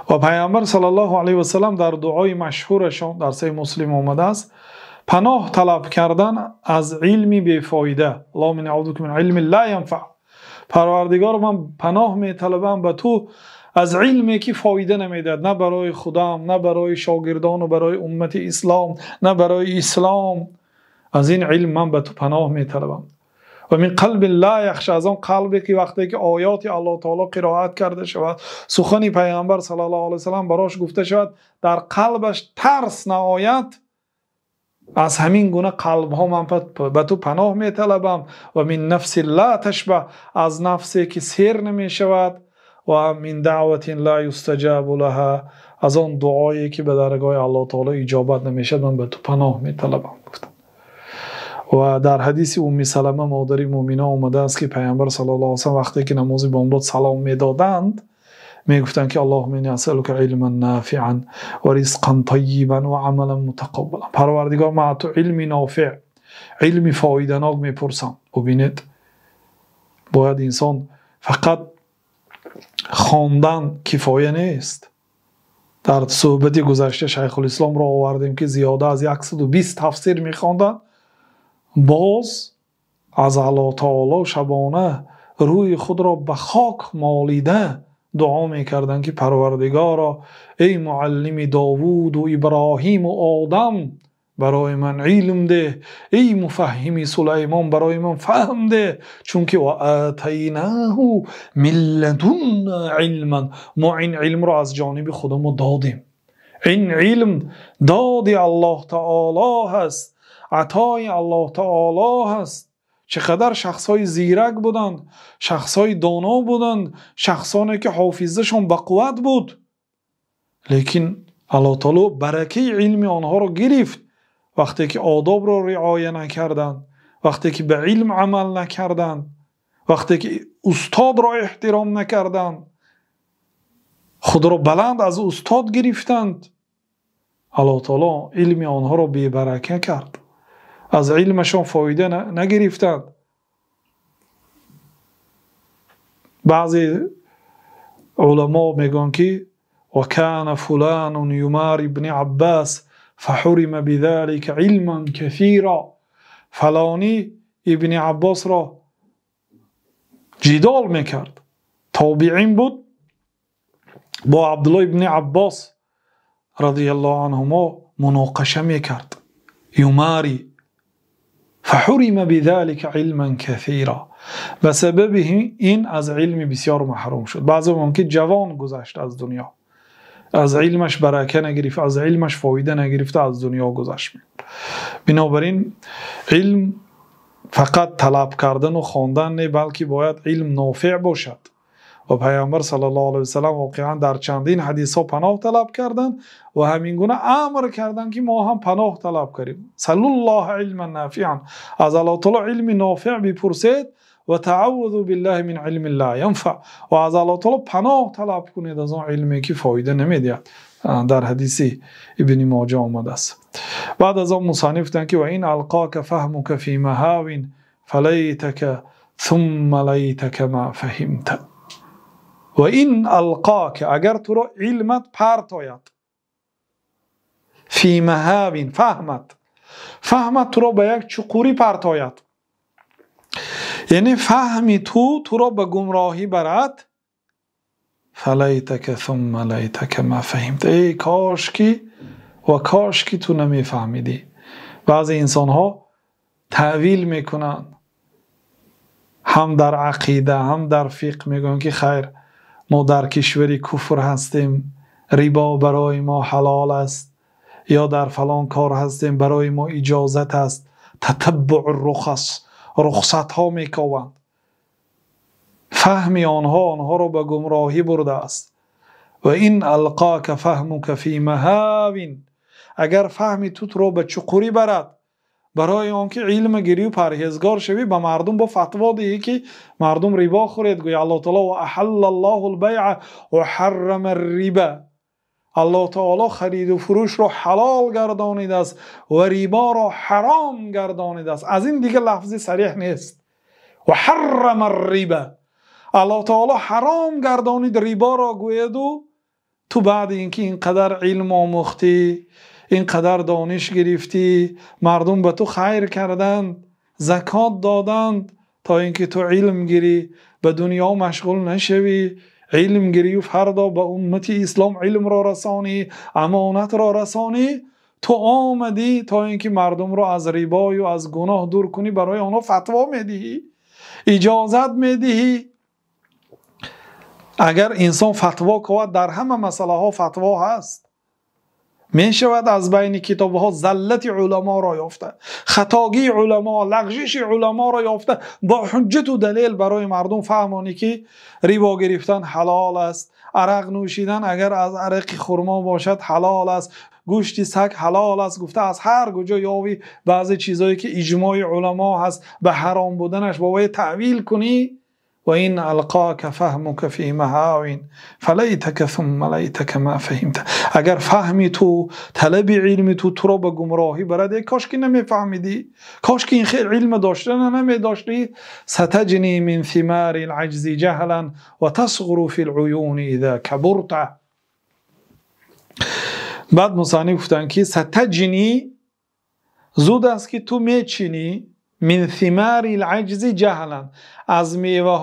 و پیامبر صلی الله علیه و سلم در دعای مشهورشان در صحیح مسلم آمده است، پناه طلب کردن از علمی بیفایده، اللهم انی اعوذ بک من علم لا ینفع، پروردگار من پناه میطلبم به تو از علمی که فایده نمیدهد، نه برای خودم، نه برای شاگردان و برای امت اسلام، نه برای اسلام، از این علم من به تو پناه میطلبم. و من قلب لا یخشع، از آن قلبی که وقتی که آیات الله تعالی قرائت کرده شود، سخن پیامبر صلی الله علیه و سلم براش گفته شود، در قلبش ترس نآید، از همین گونه قلب ها من به تو پناه میطلبم. و من نفس لا تشبع، از نفسی که سیر نمی شود، و من دعوت لا یستجاب لها، از آن دعایی که به درگاه الله تعالی اجابت نمیشد من به تو پناه میطلبم. گفتم. و در حدیث ام سلمه مادر مؤمنان آمده است که پیامبر صلی الله علیه و سلم وقتی که نماز بامداد سلام میدادند میگفتند که اللهم انی اسألک علما نافعا و رزقا طیبا و عملا متقبلا. پروردگار من تو علم نافع، علم فایده‌ناک میپرسم. ببینید باید انسان فقط خواندن کفایه نیست. در صحبت گذشته شیخ الاسلام را آوردیم که زیاده از 120 تفسیر میخواندند، باز از الله تعالی شبانه روی خود را به خاک مالیده دعا میکردند که پروردگارا ای معلم داوود و ابراهیم و آدم برای من علم ده، ای مفهم سلیمان برای من فهم ده، چون که و آتیناه من لدنا علما، ما این علم را از جانب خودمون دادیم. این علم دادی الله تعالی هست، عطای الله تعالی هست. چقدر شخصهای زیرک بودند، شخصهای دانا بودند، شخصانی که حافظه‌شان به قوت بود، لیکن الله تعالی برکه علم آنها را گرفت وقتی که آداب را رعایت نکردند، وقتی که به علم عمل نکردند، وقتی که استاد را احترام نکردند، خود را بلند از استاد گرفتند. Аллоҳ таоло илми онҳоро бебарака кард, аз илмашон фоида нагирифтанд. Баъзе уламо мегӯянд ки وكان فلان يماري ابن عباس فحرم بذلك علما كثيرا. فلانی ابن عباس را جدال میکرد، تابعین بود، با عبدالله ابن عباس رضی الله عنهما مناقشه میکرد. یماری فحرم بذلك علما كثيرا، به سبب این از علم بسیار محروم شد. بعضی ممکن جوان گذشت از دنیا، از علمش برکه نگرفت، از علمش فایده نگرفته، از دنیا گذشت. بنابراین علم فقط طلب کردن و خواندن نه، بلکه باید علم نافع باشد. و پیامبر صلی الله علیه و سلم واقعا در چندین حدیث ها پناه طلب کردند و همین گونه امر کردند که ما هم پناه طلب کنیم. صلی الله علما نافعا، از الله تعالی علم نافع بپرسید و تعوذ بالله من علم لا ينفع، و از الله تعالی پناه طلب کنید از آن علمی که فایده نمیدهد. در حدیث ابن ماجه آمده است. بعد از آن مصنف گفتند که و این القاک فهمک فی مهاو فلیتک ثم لیتک ما فهمت. و این القاک، اگر تو را علمت پرت آید، فی مهاو، فهمت، فهمت تو را به یک چقوری پرت آید، یعنی فهمی تو تو را به گمراهی برد، فلیتک ثم لیتک ما فهمت، ای کاشکی و کاشکی تو نمیفهمیدی. بعضی انسان ها تأویل میکنند، هم در عقیده هم در فقه، میگن که خیر ما در کشوری کفر هستیم، ربا برای ما حلال است، یا در فلان کار هستیم برای ما اجازت است. تتبع الرخص، رخصت ها میکوند. فهم آنها آنها را به گمراهی برده است. و این القاک فهمک فی مهاو، اگر فهمی تو را به چقوری برد، برای آنکه علم گیری و پرهیزگار شوی، به مردم با فتوا دهی که مردم ربا خورید، گوی الله تعالی و احل الله البیع و حرم الربا، الله تعالی خرید و فروش را حلال گردانیده است و ربا را حرام گردانیده است. از این دیگه لفظ صریح نیست. و حرم الربا، الله تعالی حرام گردانید ربا را، گوید و تو بعد اینکه اینقدر علم آموختی، اینقدر دانش گرفتی، مردم به تو خیر کردند، زکات دادند، تا اینکه تو علم گیری، به دنیا مشغول نشوی، علم گیری و فردا به امت اسلام علم را رسانی، امانت را رسانی، تو آمدی تا اینکه مردم را از ربای و از گناه دور کنی، برای آنها فتوا میدهی، اجازت میدهی. اگر انسان فتوا کند، در همه مسئله ها فتوا هست، میشود از بین کتاب ها زلت علما را یافته، خطاگی علما، لغزش علما را یافته، با حجت و دلیل برای مردم فهمانی که ربا گرفتن حلال است، عرق نوشیدن اگر از عرق خرما باشد حلال است، گوشت سگ حلال است، گفته از هر کجا یاوی بعضی چیزایی که اجماع علما هست به حرام بودنش با وی تعویل کنی. و این القاک فهمک فی مهاو فلیتک ثم لیتک ما فهمت، اگر فهمی تو، طلب علم تو تو را به گمراهی برد، کاش که نمیفهمیدی، کاش که این خیر علم داشتن نمیداشتی. ستجنی من ثمار العجز جهلا و تصغر فی العیون اذا کبرت. بعد مصنف گفتند که ستجنی، زود است که تو میچینی، من ثمار العجز جهلا، از میوه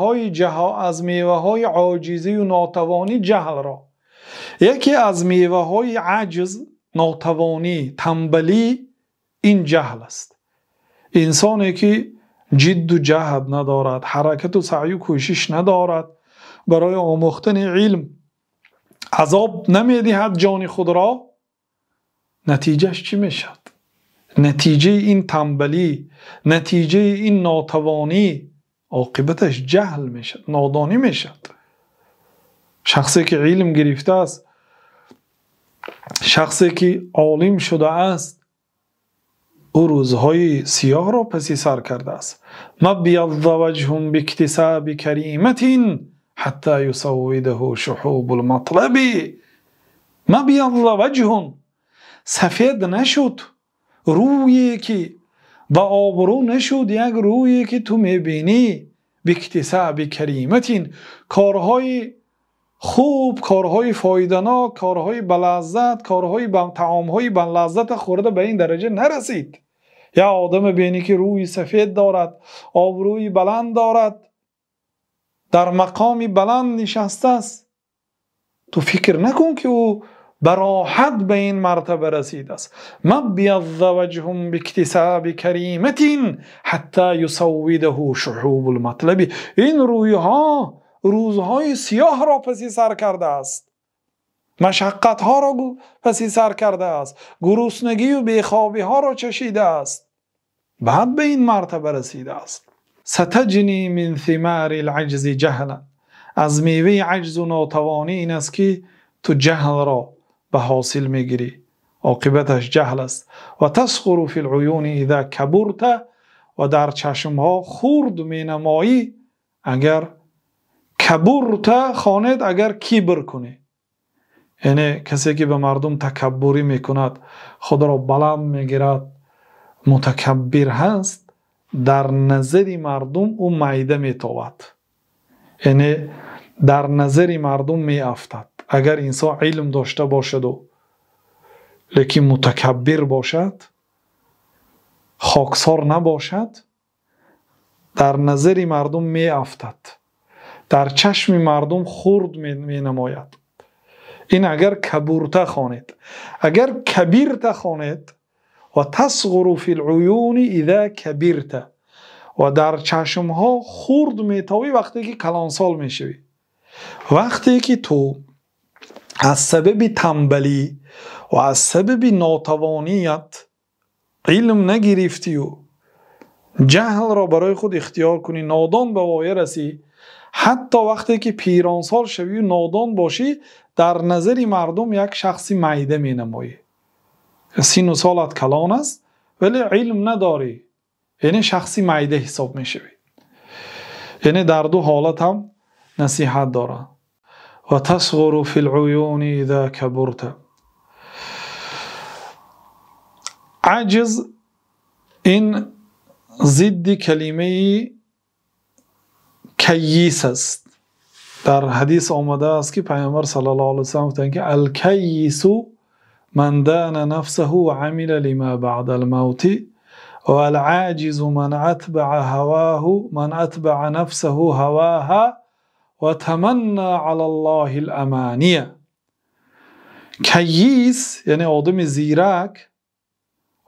های عاجزی و ناتوانی جهل را. یکی از میوه های عجز، ناتوانی، تنبلی، این جهل است. انسانی که جد و جهد ندارد، حرکت و سعی و کوشش ندارد، برای آموختن علم عذاب نمیدهد جان خود را، نتیجهش چی میشد؟ نتیجه این تنبلی، نتیجه این ناتوانی، عاقبتش جهل میشد، نادانی میشد. شخصی که علم گرفته است، شخصی که عالم شده است، او روزهای سیاه را پسی سر کرده است. مبیض وجه باکتساب کریمة حتی یسوده شحوب المطلب. مبیض وجه، сафед нашуд, рӯе ки ба обрӯ нашуд, як рӯе ки ту мебинӣ биктисаби кариматин, корҳои хуб, корҳои фоиданок, корҳои балаззат, корҳои таомҳои балаззат хӯрда ба ин дараҷа нарасид. Як одаме бинӣ ки рӯи сафед дорад, обрӯи баланд дорад, дар мақоми баланд нишастааст, ту фикр накун ки ӯ ба роҳат ба ин мартаба расидааст. ма бязза ваҷҳун биктисаби кариматин ҳатта юсаввидаҳу шуҳубул матлаби. Ин рӯйҳо рӯзҳои сиёҳро паси сар кардааст, машаққатҳоро паси сар кардааст, гуруснагию бехобиҳоро чашидааст, баъд ба ин мартаба расидааст. сатаҷни мин симари лаҷзи ҷаҳла. Аз меваи аҷзу нотавонӣ ин аст ки ту ҷаҳлро ба ҳосил мегирӣ, оқибаташ ҷаҳл аст. ва тасғуру фи луюни иза кабурта. Ва дар чашмҳо хурд менамоӣ агар кабурта хонед, агар кибр кунӣ. Яъне касе ки ба мардум такаббурӣ мекунад, худро баланд мегирад, мутакаббир ҳаст, дар назари мардум ӯ майда метовад, яъне дар назари мардум меафтад. Агар инсон илм дошта бошаду лекин мутакаббир бошад, хоксор набошад, дар назари мардум меафтад, дар чашми мардум хурд менамояд. Ин агар кабурта хонед. Агар кабирта хонед, ва тасғуру фи луюни иза кабирта, ва дар чашмҳо хурд метовӣ вақте ки калонсол мешавӣ. Вақте ки ту аз сабаби тамбалӣ ва аз сабаби нотавоният илм нагирифтию ҷаҳлро барои худ ихтиёр кунӣ, нодон ба воя расӣ, ҳатто вақте ки пиронсол шавию нодон бошӣ, дар назари мардум як шахси майда менамоӣ. Сину солат калон аст, вале илм надорӣ, яъне шахси майда ҳисоб мешавӣ. Яъне дар ду ҳолат ҳам насиҳат дорад. ва тасғуру фи луюни иза кабурта. Аҷз ин зидди калимаи кайис аст. Дар ҳадис омадааст ки Пайғамбар саллаллоҳу алайҳи васаллам гуфтанд ки алкайису ман дана нафсаҳу ва амила лима баъдал мавти вал-аҷизу ман атбаа ҳаваҳу ман атбаа нафсаҳу ҳаваҳа ва таманна алаллоҳил амания. Кайис яъне одами зирак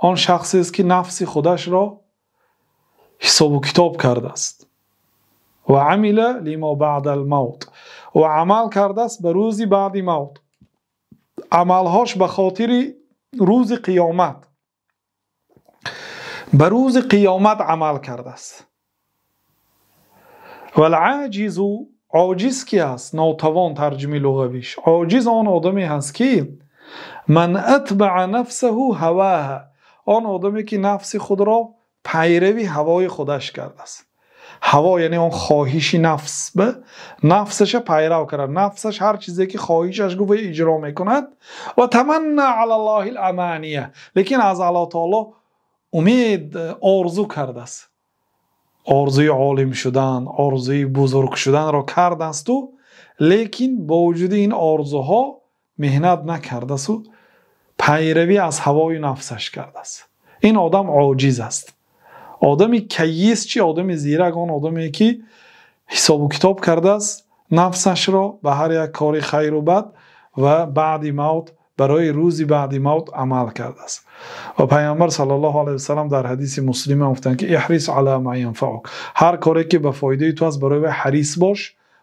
он шахсест ки нафси худашро ҳисобу китоб кардааст ва амила лимо баъдал мавт, ва амал кардааст ба рӯзи баъди мавт, амалҳош ба хотири рӯзи қиёмат, ба рӯзи қиёмат амал кардааст. Вал-аҷизу, оҷиз ки аст? Нотавон, тарҷумаи луғавиш. Оҷиз он одаме ҳаст ки ман атбаа нафсаҳу ҳаваҳа, он одаме ки нафси худро пайрави ҳавои худаш кардааст. Ҳаво яъне он хоҳиши нафс, ба нафсаша пайрав кард, нафсаш ҳар чизе ки хоҳишаш гуфт иҷро мекунад. Ва таманна алаллоҳил амания, лекин аз Аллоҳ таоло умед орзу кардааст, орзуи олим шудан, орзуи бузург шуданро кардасту, лекин бо вуҷуди ин орзуҳо меҳнат накардасту пайравӣ аз ҳавои нафсаш кардааст. Ин одам оҷиз аст. Одами кайис чи? Одами зирак он одаме ки ҳисобу китоб кардааст нафсашро ба ҳар як кори хайру бад ва баъди мавт барои рӯзи баъди мавт амал кардааст. Ва Пайғамбар саллаллоҳу алайҳи васаллам дар ҳадиси Муслим ҳам гуфтанд ки иҳрис ала ма янфаук, ҳар коре ки ба фоидаи ту аст барои вай ҳарис бош,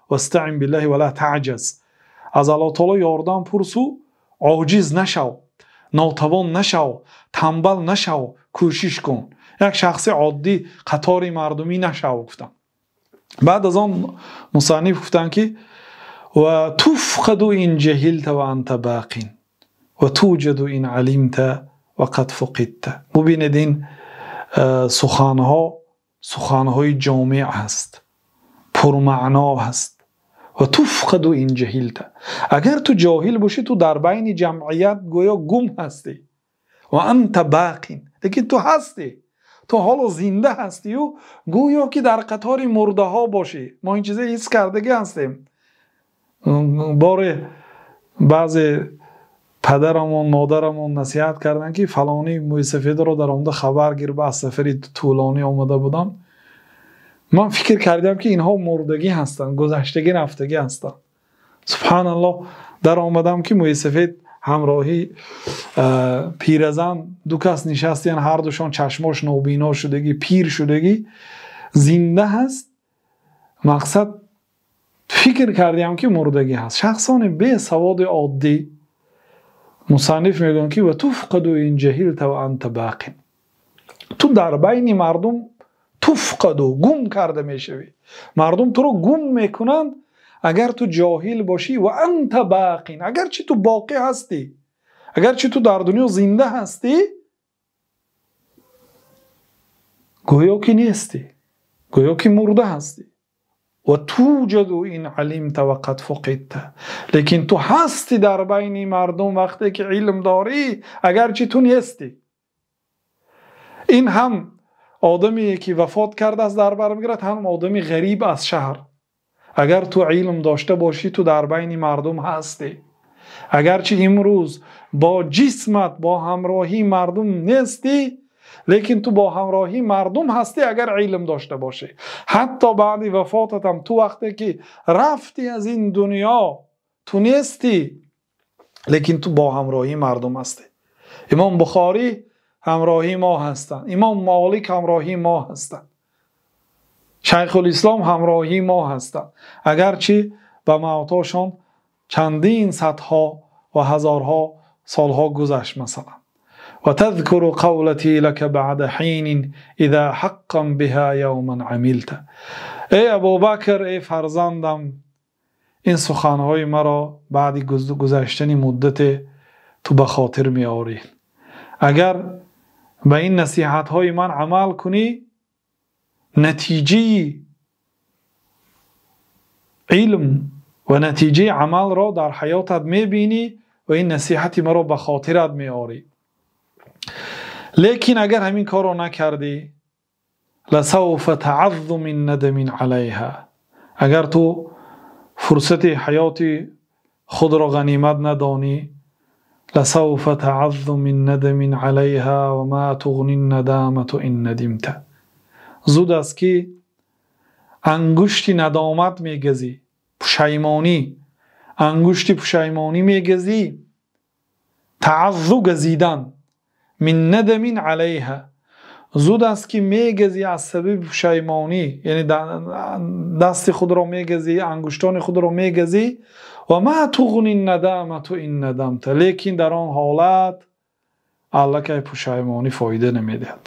вастаин биллаҳи ва ла таъҷаз, аз Аллоҳ таоло ёрдам пурсу, оҷиз нашав, нотавон нашав, тамбал нашав, кӯшиш кун, як шахси оддӣ қатори мардумӣ нашав гуфтанд. Баъд аз он мусанниф гуфтанд ки ва туфқаду ин ҷаҳилта ва анта боқин ва туҷаду ин алимта ва қад фуқидта. Бубинед ин суханҳо суханҳои ҷомеъ ҳаст, пурмаъно ҳаст. Ва туфқаду ин ҷаҳилта, агар ту ҷоҳил бошӣ, ту дар байни ҷамъият гӯё гум ҳастӣ. Ва анта боқин, лекин ту ҳастӣ, ту ҳоло зинда ҳастӣ ва гӯё ки дар қатори мурдаҳо бошӣ. Мо ин чизро ҳис кардагӣ ҳастем. Боре баъзе падарамон, модарамон насиҳат карданд, ки фалонӣ мӯйсафедро дар омада хабар гир, ба аз сафари тӯлонӣ омада будам. Ман фикр кардам, ки инҳо мурдагӣ ҳастанд, гузаштагӣ, рафтагӣ ҳастанд. Субҳаналлоҳ, дар омадам ки мӯйсафед ҳамроҳӣ пиразан ду кас нишастанд, ҳар душон чашмош нобино шудагӣ, пир шудагӣ, зинда ҳаст. Мақсад фикр кардам, ки мурдагӣ ҳаст. Шахсони бесаводи оддӣ, мусанниф мегӯянд, ки ва туфқаду ин ҷаҳилта ва анта боқин, ту дар байни мардум туфқаду гум карда мешавӣ, мардум туро гум мекунанд агар ту ҷоҳил бошӣ. Ва анта боқин, агарчи ту боқӣ ҳастӣ, агарчи ту дар дунё зинда ҳастӣ, гӯё ки нестӣ, гӯё ки мурда ҳастӣ. Ва туҷаду ин алимта ва қад фуқидта, лекин ту ҳастӣ дар байни мардум вақте ки илм дорӣ, агарчи ту нестӣ. Ин ҳам одаме ки вафот кардааст дар бар мегирад, ҳам одами ғариб аз шаҳр. Агар ту илм дошта бошӣ, ту дар байни мардум ҳастӣ. Агарчи имрӯз бо ҷисмат бо ҳамроҳии мардум нестӣ, лекин ту бо ҳамроҳии мардум ҳастӣ агар илм дошта бошӣ. Ҳатто баъди вафотат ҳам ту вақте ки рафтӣ аз ин дунё, ту нестӣ, лекин ту бо ҳамроҳии мардум ҳастӣ. Имом Бухорӣ ҳамроҳии мо ҳастанд, Имом Молик ҳамроҳии мо ҳастанд, Шайхулислом ҳамроҳии мо ҳастанд. Агарчи ба мавтошон чандин садҳо ва ҳазорҳо солҳо гузашт масалан. Ва тазкуру қавлати лака баъда ҳинин иза ҳаққан биҳа явман амилта. Эй Абубакр, эй фарзандам, ин суханҳои маро баъди гузаштани муддате ту ба хотир меорӣ. Агар ба ин насиҳатҳои ман амал кунӣ, натиҷаи илм ва натиҷаи амалро дар ҳаётат мебинӣ ва ин насиҳати маро ба хотират меорӣ. Лекин агар ҳамин корро накардӣ, ласавфа таъаззу мин надамин алайҳа, агар ту фурсати ҳаёти худро ғанимат надонӣ, ласавфа таъаззу мин надамин алайҳа ва ма туғни надамату ин надимта, зуд аст ки ангушти надомат мегазӣ, пушаймонӣ, ангушти пушаймонӣ мегазӣ, таъаззу газидан, мин надамин алайҳа, зуд аст ки мегазӣ аз сабаби пушаймонӣ, яъне дасти худро мегазӣ, ангуштони худро мегазӣ. Ва ма туғни надамату ин надамта, лекин дар он ҳолат аллакай пушаймонӣ фоида намедиҳад.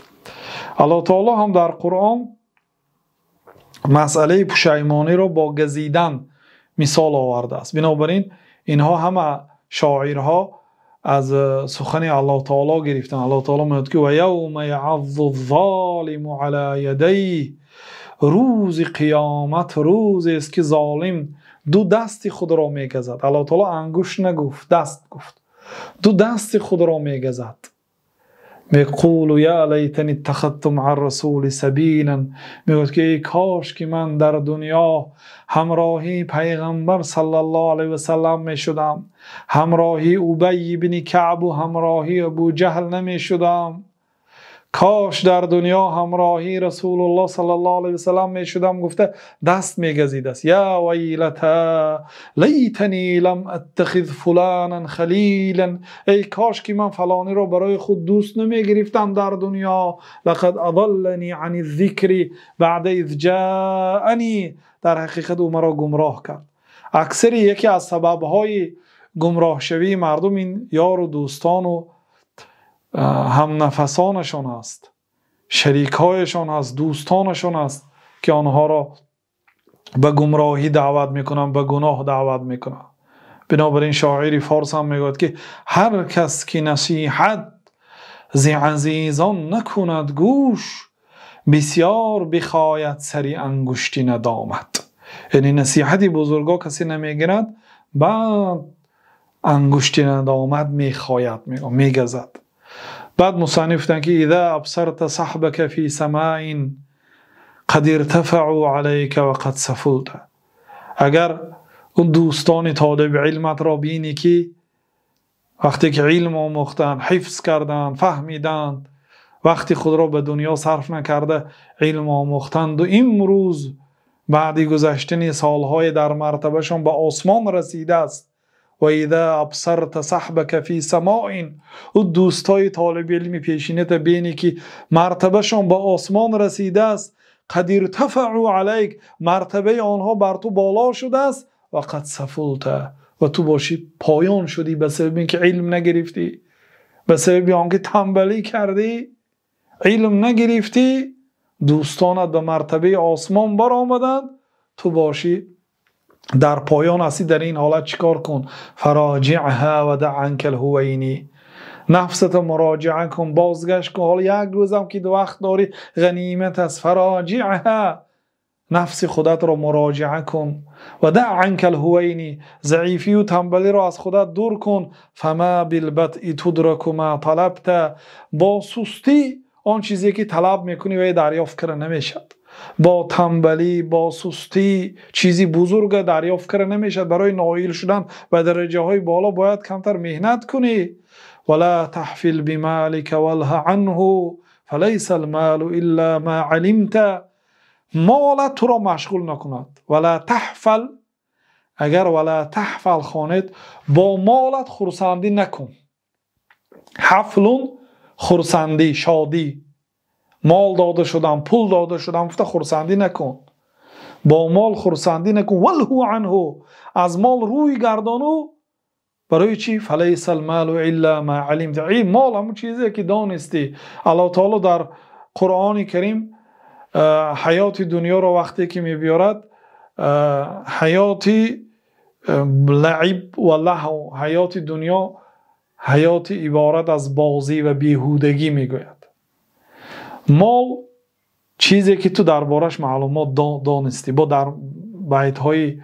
Аллоҳ таоло ҳам дар Қуръон масъалаи пушаймониро бо газидан мисол овардааст. Бинобар ин инҳо ҳама шоирҳо аз сухани Аллоҳ таоло гирифтанд. Аллоҳ таоло мегӯяд, ки ва явма яъаззу ззолиму ала ядайҳ, рӯзи қиёмат рӯзест ки золим ду дасти худро мегазад. Аллоҳ таоло ангушт нагуфт, даст гуфт. Ду дасти худро мегазад. Меқулу я лайтани иттахадту маа расули сабилан, мегӯяд ки эй кош ки ман дар дунё ҳамроҳии пайғамбар саллаллоҳу алайҳи васаллам мешудам, ҳамроҳии Убай ибни Каъбу ҳамроҳии Абу Ҷаҳл намешудам. Кош дар дунё ҳамроҳии Расулуллоҳ саллаллоҳу алайҳи васаллам мешудам, гуфта даст мегазидааст. Я вайлата лайтани лам аттахиз фуланан халилан, эй кош ки ман фалониро барои худ дӯст намегирифтам дар дунё. Лақад адаллани ани зикри баъда из ҷаани, дар ҳақиқат ӯ маро гумроҳ кард. Аксари яке аз сабабҳои гумроҳшавии мардум ин ёру дӯстону ҳамнафасонашон аст, шарикҳояшон аст, дӯстонашон аст, ки онҳоро ба гумроҳӣ даъват мекунанд, ба гуноҳ даъват мекунанд. Бинобар ин шоири форс ҳам мегӯяд, ки ҳар кас ки насиҳат зи азизон накунад гӯш, бисёр бихояд сари ангушти надомат. Яъне насиҳати бузургҳо касе намегирад, баъд ангушти надомат мехояд, мегазад. Баъд мусанниф гуфтанд, ки إذا أبصرت صحبك في سماء قد ارتفعوا عليك وقد سفلت. Агар он дӯстони толиби илматро бинӣ, ки вақте ки илм омӯхтанд, ҳифз карданд, фаҳмиданд, вақти худро ба дунё сарф накарда илм омӯхтанду имрӯз баъди гузаштани солҳое дар мартабашон ба осмон расидааст. وإذا أبصرت صحبك في سماء, ӯ дӯстҳои толиби илми пешината бинӣ, ки мартабашон ба осмон расидааст, قد ارتفعوا عليك, мартабаи онҳо бар ту боло шудааст, وقد سفلت, ва ту бошӣ поён шудӣ, ба сабаби ин ки илм нагирифтӣ, ба сабаби он ки тамбалӣ кардӣ, илм нагирифтӣ, дӯстонат ба мартабаи осмон баромаданд, ту бошӣ дар поён ҳастӣ. Дар ин ҳолат чӣ кор кун? فراجعها ودع عنك الهوين, нафсата муроҷиа кун, бозгашт кун. Ҳоло як рӯзам ки вақт дорӣ, ғанимат аст. فراجعها, нафси худатро муроҷиа кун, ودع عنك الهوين, заифию тамбалиро аз худат дур кун. فما بالبطء تدرك ما طلبت, бо сустӣ он чизе ки талаб мекунӣ, вай дарёфт карда намешавад. Бо тамбалӣ, бо сустӣ чизи бузурга дарёфт карда намешавад. Барои ноил шудан ба дараҷаҳои боло бояд камтар меҳнат кунӣ. ولا تحفل بمالك واله عنه فليس المال إلا ما علمت. Молат туро машғул накунад. ولا تحفل, агар ولا تحفل хонед, бо молат хурсандӣ накун. حفل хурсандӣ, шодӣ. Мол дода шудам, пул дода шудам гуфта хурсандӣ накун, бо мол хурсандӣ накун. واله عنه, аз мол рӯй гардону. Барои чӣ? فليس المال إلا ما علمت, мол ҳамун чизе ки донистӣ. Аллоҳ таоло дар Қуръони Карим ҳаёти дунёро вақте ки мебиёрад, ҳаёти لعب و لهو, ҳаёти дунё ҳаёти иборат аз бозӣ ва беҳудагӣ мегӯяд. Мол чизе ки ту дар бораш маълумот донистӣ. Бо дар байтҳои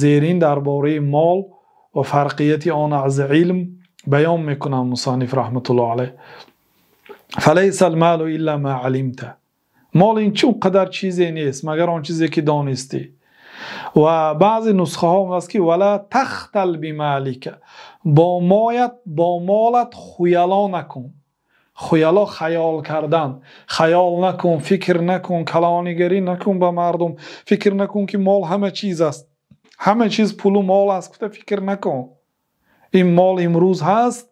зерин дар бораи мол ва фарқияти он аз илм баён мекунам мусанниф раҳматуллоҳ алайҳ. فليس المال إلا ما علمت, мол ин чун қадар чизе нест, магар он чизе ки донистӣ. Ва баъзе нусхаҳо аст, ки ولا تختل بمالك, бо молат хуяло накун. Хуяло — хаёл кардан. Хаёл накун, фикр накун, калонигарӣ накун ба мардум. Фикр накун, ки мол ҳама чиз аст, ҳама чиз пулу мол аст гуфта фикр накун. Ин мол имрӯз ҳаст,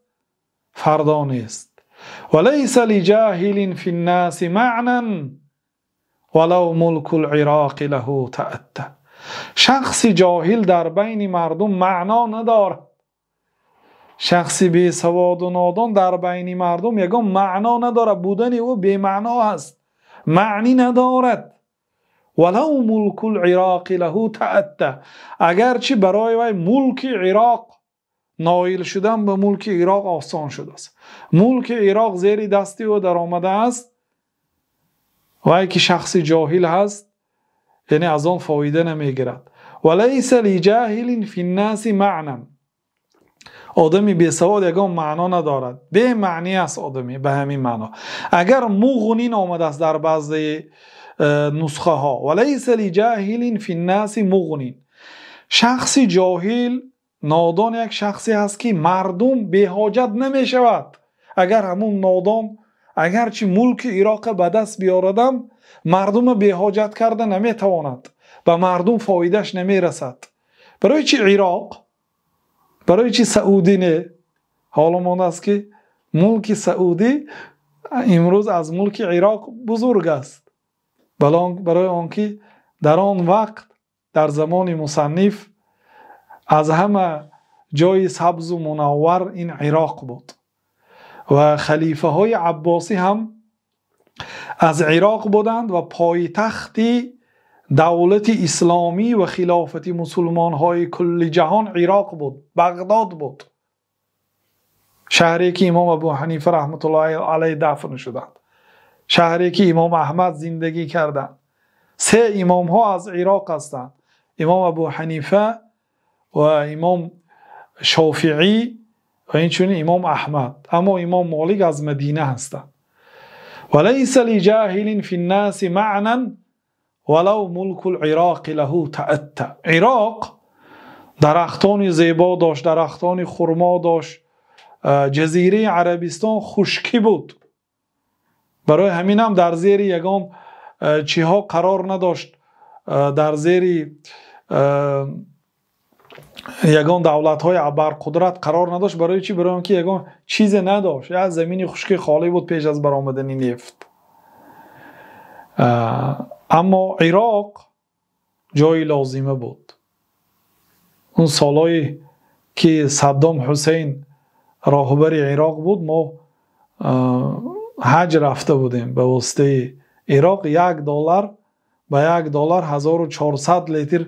фардо нест. وليس لجاهل في الناس معنى ولو ملك العراق له تأتى. Шахси ҷоҳил дар байни мардум маъно надорад. Шахси бесаводу нодон дар байни мардум ягон маъно надорад, будани ӯ бемаъно аст, маънӣ надорад. ولو ملك العراق له تأتى, агарчи барои вай мулки Ироқ, ноил шудан ба мулки Ироқ осон шудааст, мулки Ироқ зери дасти ӯ даромадааст, вай ки шахси ҷоҳил ҳаст, яъне аз он фоида намегирад. وليس لجاهل في الناس معنى, одами бесавод ягон маъно надорад, бемаънӣ аст одами ба ҳамин маъно. Агар مغن омадааст дар баъзе нусхаҳо, وليس لجاهل في الناس مغن. Шахси ҷоҳил, нодон як шахсе ҳаст, ки мардум беҳоҷат намешавад. Агар ҳамун нодон агарчи мулки Ироқа ба даст биёрадам, мардума беҳоҷат карда наметавонад, ба мардум фоидааш намерасад. Барои чи Ироқ, барои чи Саудӣ не? Ҳолом он аст, ки мулки Саудӣ имрӯз аз мулки Ироқ бузург аст. Барои он ки дар он вақт, дар замони мусанниф, аз ҳама ҷои сабзу мунаввар ин Ироқ буд ва халифаҳои аббосӣ ҳам аз Ироқ буданд ва пойтахти давлати исломӣ ва хилофати мусулмонҳои кулли ҷаҳон Ироқ буд, Бағдод буд, шаҳре ки имом Абу Ҳанифа раҳматуллоҳи алайҳ дафн шуданд, шаҳре ки имом Аҳмад зиндагӣ карданд. Се имомҳо аз Ироқ ҳастанд: имом Абу Ҳанифа ва имом Шофиӣ ва инчунин имом Аҳмад. Аммо имом Молик аз Мадина ҳастанд. وليس لجاهل في الناس معنى ولو ملك العراق له تأتى. Ироқ дарахтони зебо дошт, дарахтони хурмо дошт. Ҷазираи Арабистон хушкӣ буд, барои ҳамин ҳам дар зери ягон чиҳо қарор надошт, дар зери ягон давлатҳои абарқудрат қарор надошт. Барои чӣ? Барои он ки ягон чизе надошт, як замини хушки холӣ буд пеш аз баромадани нефт. Аммо Ироқ ҷои лозима буд. Он солҳое ки Саддом Ҳусейн роҳбари Ироқ буд, мо ҳаҷ рафта будем ба воситаи Ироқ. $1 ба $1 1400 литр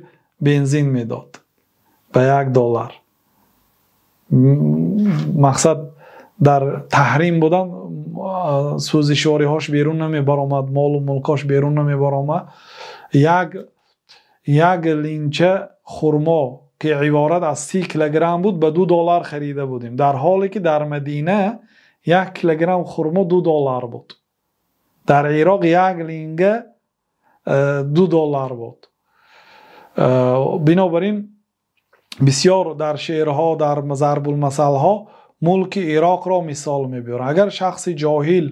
бензин медод. Ба $1. Мақсад дар таҳрим будан, сӯзишвориҳош берун намебаромад, молу мулкош берун намебаромад. Як линча хурмо ки иборат аз 30 килограмм буд ба $2 харида будем, дар ҳоле ки дар Мадина 1 килограмм хурмо $2 буд. Дар Ироқ як линга $2 буд. Бинобар ин бисёр дар шеърҳо, дар зарбулмасалҳо мулки Ироқро мисол мебиёранд. Агар шахси ҷоҳил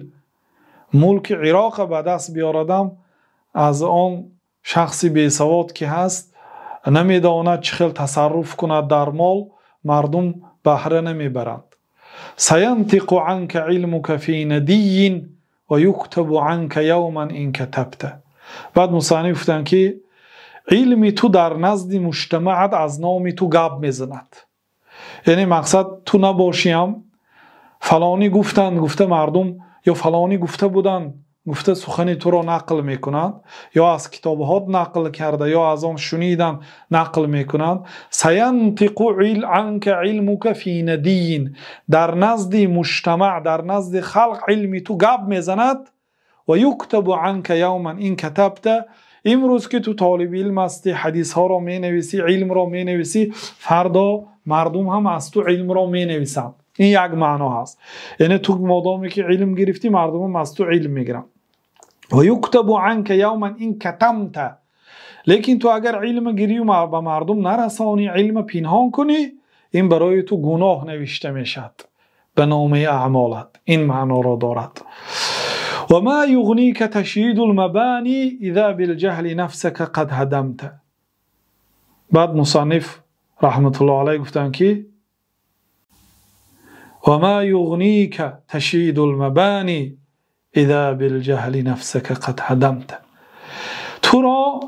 мулки Ироқро ба даст биёрадам, аз он шахси бесавод ки ҳаст намедонад чӣ хел тасарруф кунад дар мол, мардум баҳра намебаранд. سينطق عنك علمك في ندي ويكتب عنك يوما إن كتبت. Баъд мусанниф гуфтанд ки илми ту дар назди муҷтамаат аз номи ту гап мезанад. Яъне мақсад ту набошиам, фалонӣ гуфтанд, гуфта мардум, ё фалонӣ гуфта буданд, гуфта сухани туро нақл мекунанд, ё аз китобҳо нақл карда, ё аз он шунидан нақл мекунанд. Саянтиқу анка илмука фи надиин. Дар назди муҷтамаъ, дар назди халқ илми ту гап мезанад. Ва юктабу анка явман ин катабта. Имрӯз ки ту толиби илм ҳастӣ, ҳадисҳоро менависӣ, илмро менависӣ, фардо мардум ҳам аз ту илмро менависанд. Ин як маъно ҳаст. Яъне ту модоме ки илм гирифтӣ, мардум ҳам аз ту илм мегиранд. Ва юктабу анка явман ин катамта. Лекин ту агар илм гирӣ ба мардум нарасонӣ, илм пинҳон кунӣ, ин барои ту гуноҳ навишта мешавад ба номаи аъмолат. Ин маъноро дорад. وما يغنيك تشييد المباني إذا بالجهل نفسك قد هدمت. بعد مصنف رحمة الله عليه گفتن که وما يغنيك تشييد المباني إذا بالجهل نفسك قد هدمت. تو را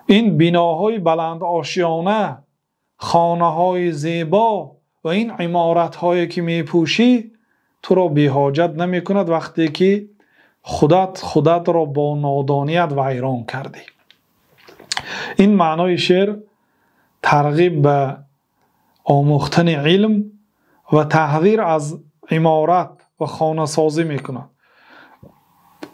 این بناهای بلند آشیانه، خانه های زیبا و این عمارت هایی که میپوشی تو را بی‌حاجت نمی کند وقتی که خودت را با نادانیت ویران کردی. این معنای شعر ترغیب به آموختن علم و تحذیر از عمارت و خانه سازی میکند.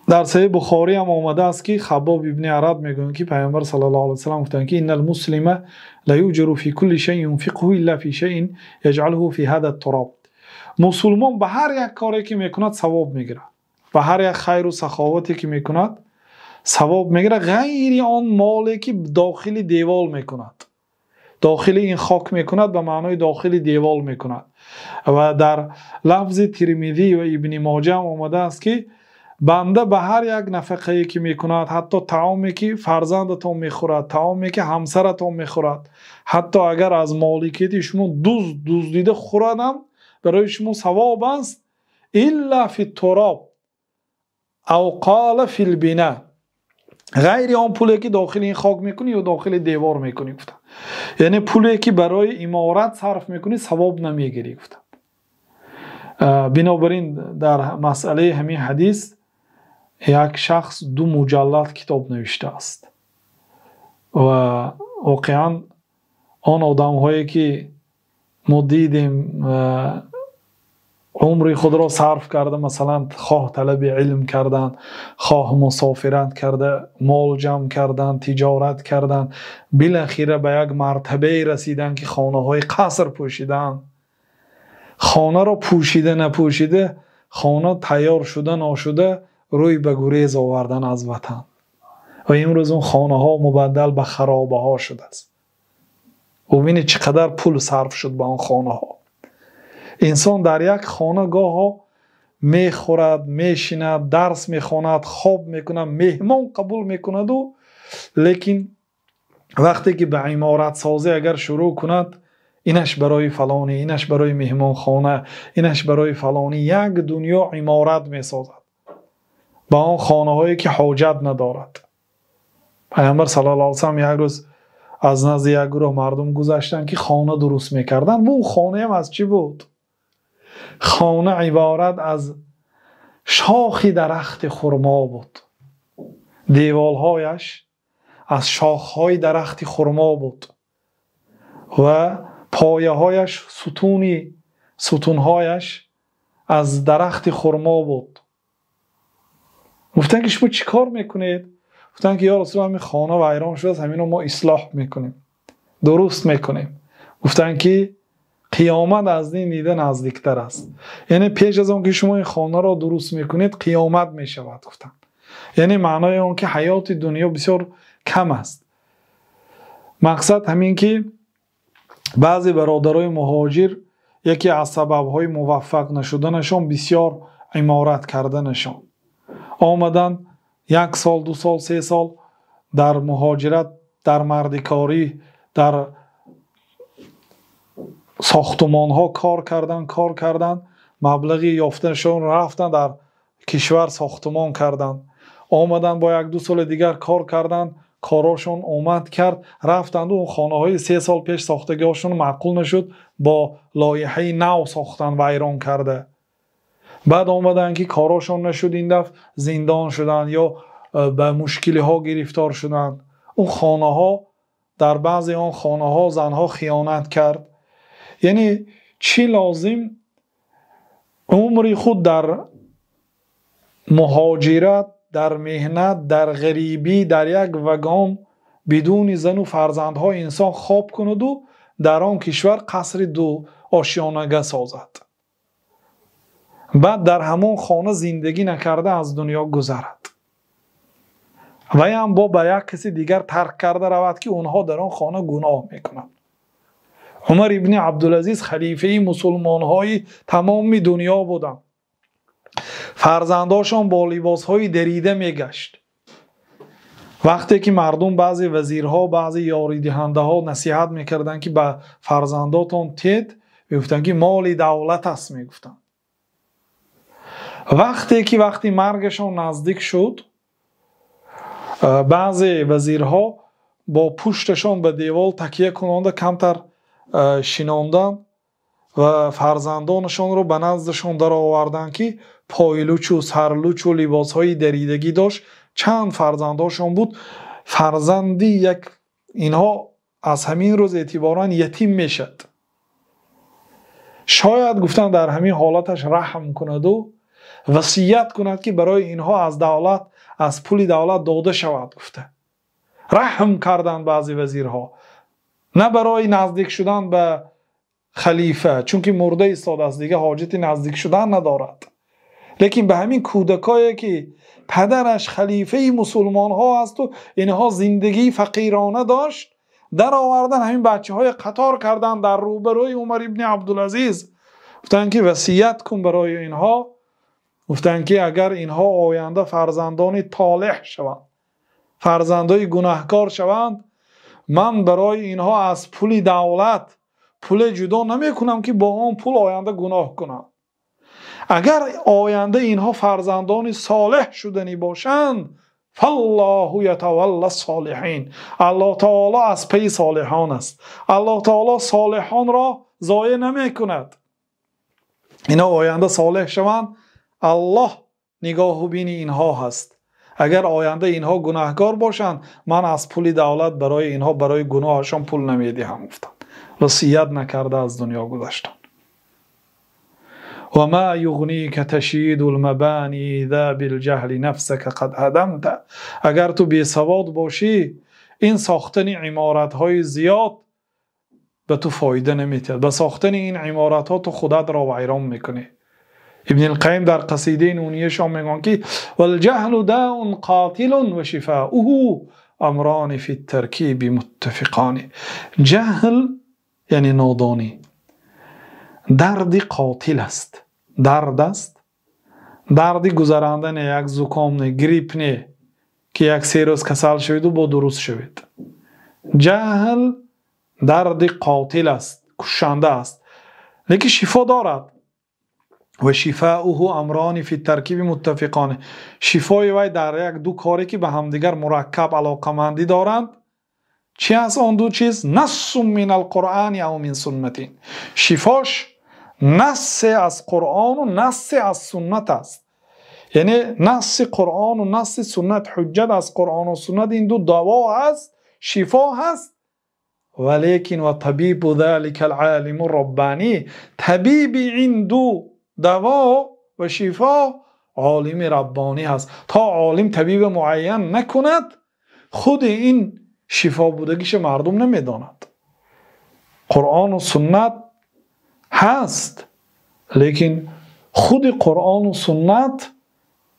در صحیح بخاری هم آمده است که خباب ابن عرب میگویند که پیامبر صلی الله علیه و سلم گفتند که ان المسلم لا یؤجر فی کل شیء ينفقه الا فی شیء یجعله فی هذا التراب. مسلمان به هر یک کاری که میکند ثواب میگیرد، به هر یک خیر و سخاوتی که میکند ثواب میگیرد، غیر آن مالی که داخل دیوال میکند، داخل این خاک میکند، به معنای داخل دیوال میکند. و در لفظ ترمذی و ابن ماجه هم آمده است که بنده به هر یک نفقه‌ای که میکند، حتی طعامی که فرزندتان میخورد، طعامی که همسرتان میخورد، حتی اگر از مالکیت شما دزدیده خوردم برای شما ثواب است، الا فی التراب او قال فی البناء، غیر آن پولی که داخل این خاک میکنی یا داخل دیوار میکنی. گفتن یعنی پولی که برای عمارت صرف میکنی ثواب نمیگیری. گفتن بنابراین در مسئله همین حدیث یک شخص 2 مجلد کتاب نوشته است و واقعا آن آدم هایی که ما دیدیم عمری خود را صرف کرده، مثلا خواه طلب علم کردن، خواه مسافرت کرده، مال جمع کردن، تجارت کردن، بالاخره به یک مرتبه رسیدن که خانه های قصر پوشیدن، Хонаро пӯшида напӯшида, хона тайёр шуда ношуда, рӯй ба гурез овардан аз ватан. Ва имрӯз он хонаҳо мубаддал ба харобаҳо шудааст. Бубинед чӣ қадар пул сарф шуд ба он хонаҳо. Инсон дар як хона гоҳо мехӯрад, мешинад, дарс мехонад, хоб мекунад, меҳмон қабул мекунаду, лекин вақте ки ба иморатсозӣ агар шурӯъ кунад, инаш барои фалонӣ, инаш барои меҳмонхона, инаш барои фалонӣ, як дунё иморат месозад ба он хонаҳое ки ҳоҷат надорад. Паёмбар саллаллоҳу алайҳи васаллам як рӯз аз назди як гурӯҳ мардум гузаштанд, ки хона дуруст мекарданд. Он хона ҳам аз чӣ буд? Хона иборат аз шохи дарахти хурмо буд. Деволҳояш аз шохҳои дарахти хурмо буд ва пояҳояш сутунҳояш аз дарахти хурмо буд. Гуфтанд, ки шумо чӣ кор мекунед? Гуфтанд, ки ё Расулуллоҳ, ҳамин хона вайрон шудааст, ҳаминро мо ислоҳ мекунем, дуруст мекунем. Гуфтанд, ки қиёмат аз ин дида наздиктар аст. Яъне пеш аз он ки шумо ин хонаро дуруст мекунед, қиёмат мешавад, гуфтанд. Яъне маънои он ки ҳаёти дунё бисёр кам аст. Мақсад ҳамин ки баъзе бародарои муҳоҷир яке аз сабабҳои муваффақ нашуданашон бисёр иморат карданашон. Омаданд як сол, ду сол, се сол дар муҳоҷират, дар мардикорӣ, дар сохтумонҳо кор карданд, маблағи ёфтанашон рафтанд дар кишвар сохтумон карданд. Омаданд бо як ду соли дигар кор карданд, корошон омад кард, рафтанд он хонаҳои се сол пеш сохтагиҳошон маъқул нашуд, бо лоиҳаи нав сохтанд вайрон карда. Баъд омаданд ки корошон нашуд, ин дафъ зиндон шуданд ё ба мушкилиҳо гирифтор шуданд. Он хонаҳо, дар баъзе он хонаҳо занҳо хиёнат кард. Яъне чӣ лозим? Умри худ дар муҳоҷират, дар меҳнат, дар ғарибӣ, дар як вагон бидуни зану фарзандҳо инсон хоб кунаду дар он кишвар қасри ду ошёнага созад. Баъд дар ҳамон хона зиндагӣ накарда аз дунё гузарад. Ваям бо ба як каси дигар тарк карда равад, ки онҳо дар он хона гуноҳ мекунанд. Умар ибни Абдулазиз халифаи мусулмонҳои тамоми дунё буданд. Фарзандошон бо либосҳои дарида мегашт. Вақте ки мардум, баъзе вазирҳо, баъзе ёридиҳандаҳо насиҳат мекарданд, ки ба фарзандотон тед, мегуфтанд, ки моли давлат аст, мегуфтанд. Вақте ки вақти маргашон наздик шуд, баъзе вазирҳо бо пушташон ба девол такя кунонда камтар шинонданд ва фарзандонашонро ба наздашон дароварданд, ки пойлучу сарлучу либосҳои даридагӣ дошт. Чанд фарзандошон буд. Фарзанди як инҳо аз ҳамин рӯз эътиборан ятим мешад. Шояд гуфтанд дар ҳамин ҳолаташ раҳм кунаду васият кунад, ки барои инҳо аз давлат, аз пули давлат дода шавад, гуфта. Раҳм карданд баъзе вазирҳо, на барои наздик шудан ба халифа, чунки мурда истодааст, дига ҳоҷати наздик шудан надорад, лекин ба ҳамин кӯдакое ки падараш халифаи мусулмонҳо асту инҳо зиндагии фақирона дошт, даровардан ҳамин бачаҳои қатор кардан дар рӯбарӯи Умар ибни Абдулазиз. Гуфтанд, ки васият кун барои инҳо. Гуфтанд, ки агар инҳо оянда фарзандони толеҳ шаванд, фарзандои гунаҳкор шаванд, ман барои инҳо аз пули давлат пуле ҷудо намекунам, ки бо он пул оянда гуноҳ кунам. Агар оянда инҳо фарзандони солеҳ шуданӣ бошанд, фаллоҳу ятавалла солиҳин, Аллоҳ таоло аз пайи солиҳон аст. Аллоҳ таоло солиҳонро зоеъ намекунад. Инҳо оянда солеҳ шаванд, Аллоҳ нигоҳу бини инҳо ҳаст. Агар оянда инҳо гунаҳкор бошанд, ман аз пули давлат барои инҳо барои гуноҳашон пул намедиҳам, гуфтанд. Васият накарда аз дунё гузаштанд. Ва ма юғника ташйиду лмабани иза билҷаҳли нафсака қад ҳадамта. Агар ту бесавод бошӣ, ин сохтани иморатҳои зиёд ба ту фоида намедиҳад. Ба сохтани ин иморатҳо ту худатро вайрон мекунӣ. Ибни Қайим дар қасидаи Нунияшон мегӯянд, ки вал-ҷаҳлу даун қотилун ва шифоуҳу амрони фит-таркиби муттафиқон. Ҷаҳл яъне нодонӣ дарди қотил аст. Дард аст, дарди гузаранда не, як зуком не, грип не, ки як се рӯз касал шавед ва бо дуруст шавед. Ҷаҳл дарди қотил аст, кушанда аст, лекин шифо дорад. Ва шифоуҳу амрони фит-таркиби муттафиқон. Шифои вай дар як ду коре ки ба ҳамдигар мураккаб алоқамандӣ доранд. Чи аст он ду чиз? Нассун минал-Қуръони ав мин суннатин. Шифош нассе аз Қуръону нассе аз суннат аст. Яъне насси Қуръону насси суннат, ҳуҷҷат аз Қуръону суннат, ин ду даво аст, шифо ҳаст. Валекин ва табибу залика ал-олиму роббонӣ, табиби ин ду даво ва шифо олими раббонӣ ҳаст. То олим табиби муайян накунад, худи ин шифо будагиша мардум намедонад. Қуръону суннат ҳаст, лекин худи Қуръону суннат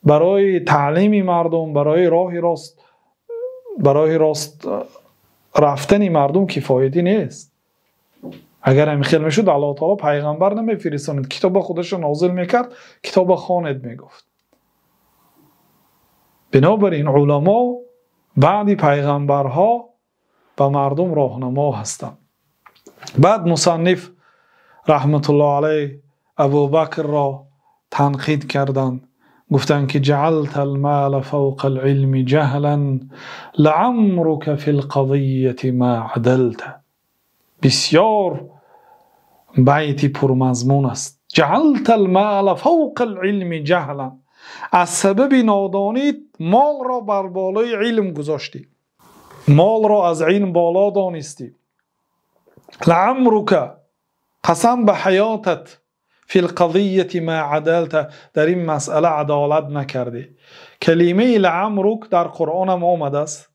барои таълими мардум, барои роҳи рост, барои рост рафтани мардум кифоятӣ нест. Агар ҳамин хел мешуд, Аллоҳ таоло пайғамбар намефиристонид, китоба худашро нозил мекард, китоба хонед мегуфт. Бинобар ин уламо баъди пайғамбарҳо ба мардум роҳнамо ҳастанд. Баъд мусанниф раҳматуллоҳ алайҳ Абубакрро танқид карданд, гуфтанд ки ҷаъалта ал-мола фавқа ал-илми ҷаҳлан лаъамрука фил-қазияти ма адалта. Бисёр байти пурмазмун аст. Ҷаъалта ал-мола фавқа ал-илми ҷаҳлан, аз сабаби нодонӣ молро бар болои илм гузоштӣ, молро аз илм боло донистӣ. Лаъамрука, қасам ба ҳаётат, фил-қазияти ма адалта, дар ин масъала адолат накардӣ. Калимаи лаъамрук дар Қуръон ҳам омадааст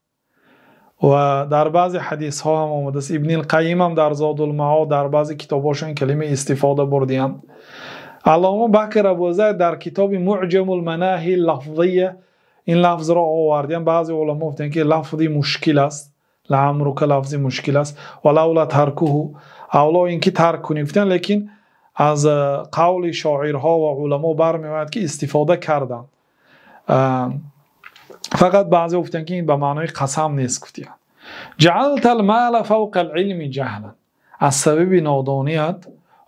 ва дар баъзе ҳадисҳо ҳам омадааст. Ибни Қайим ҳам дар Зодул-Маод дар баъзе китобҳошон калима истифода бурдиянд. Аллома Бакр Абу Зайд дар китоби Муъҷамул-Манаҳи лафзия ин лафзро овардиянд. Баъзе уламо гуфтанд, ки лафзи мушкил аст, лаъамрука лафзи мушкил аст, ва лавла таркуҳу, авло ин ки тарк кунӣ гуфтанд, лекин аз қавли шоирҳо ва уламо бармеояд, ки истифода карданд. Фақат баъзе гуфтанд, ки ин ба маънои қасам нест гуфтиянд. Ҷаъалта ал-мола фавқа ал-илми ҷаҳлан, аз сабаби нодоният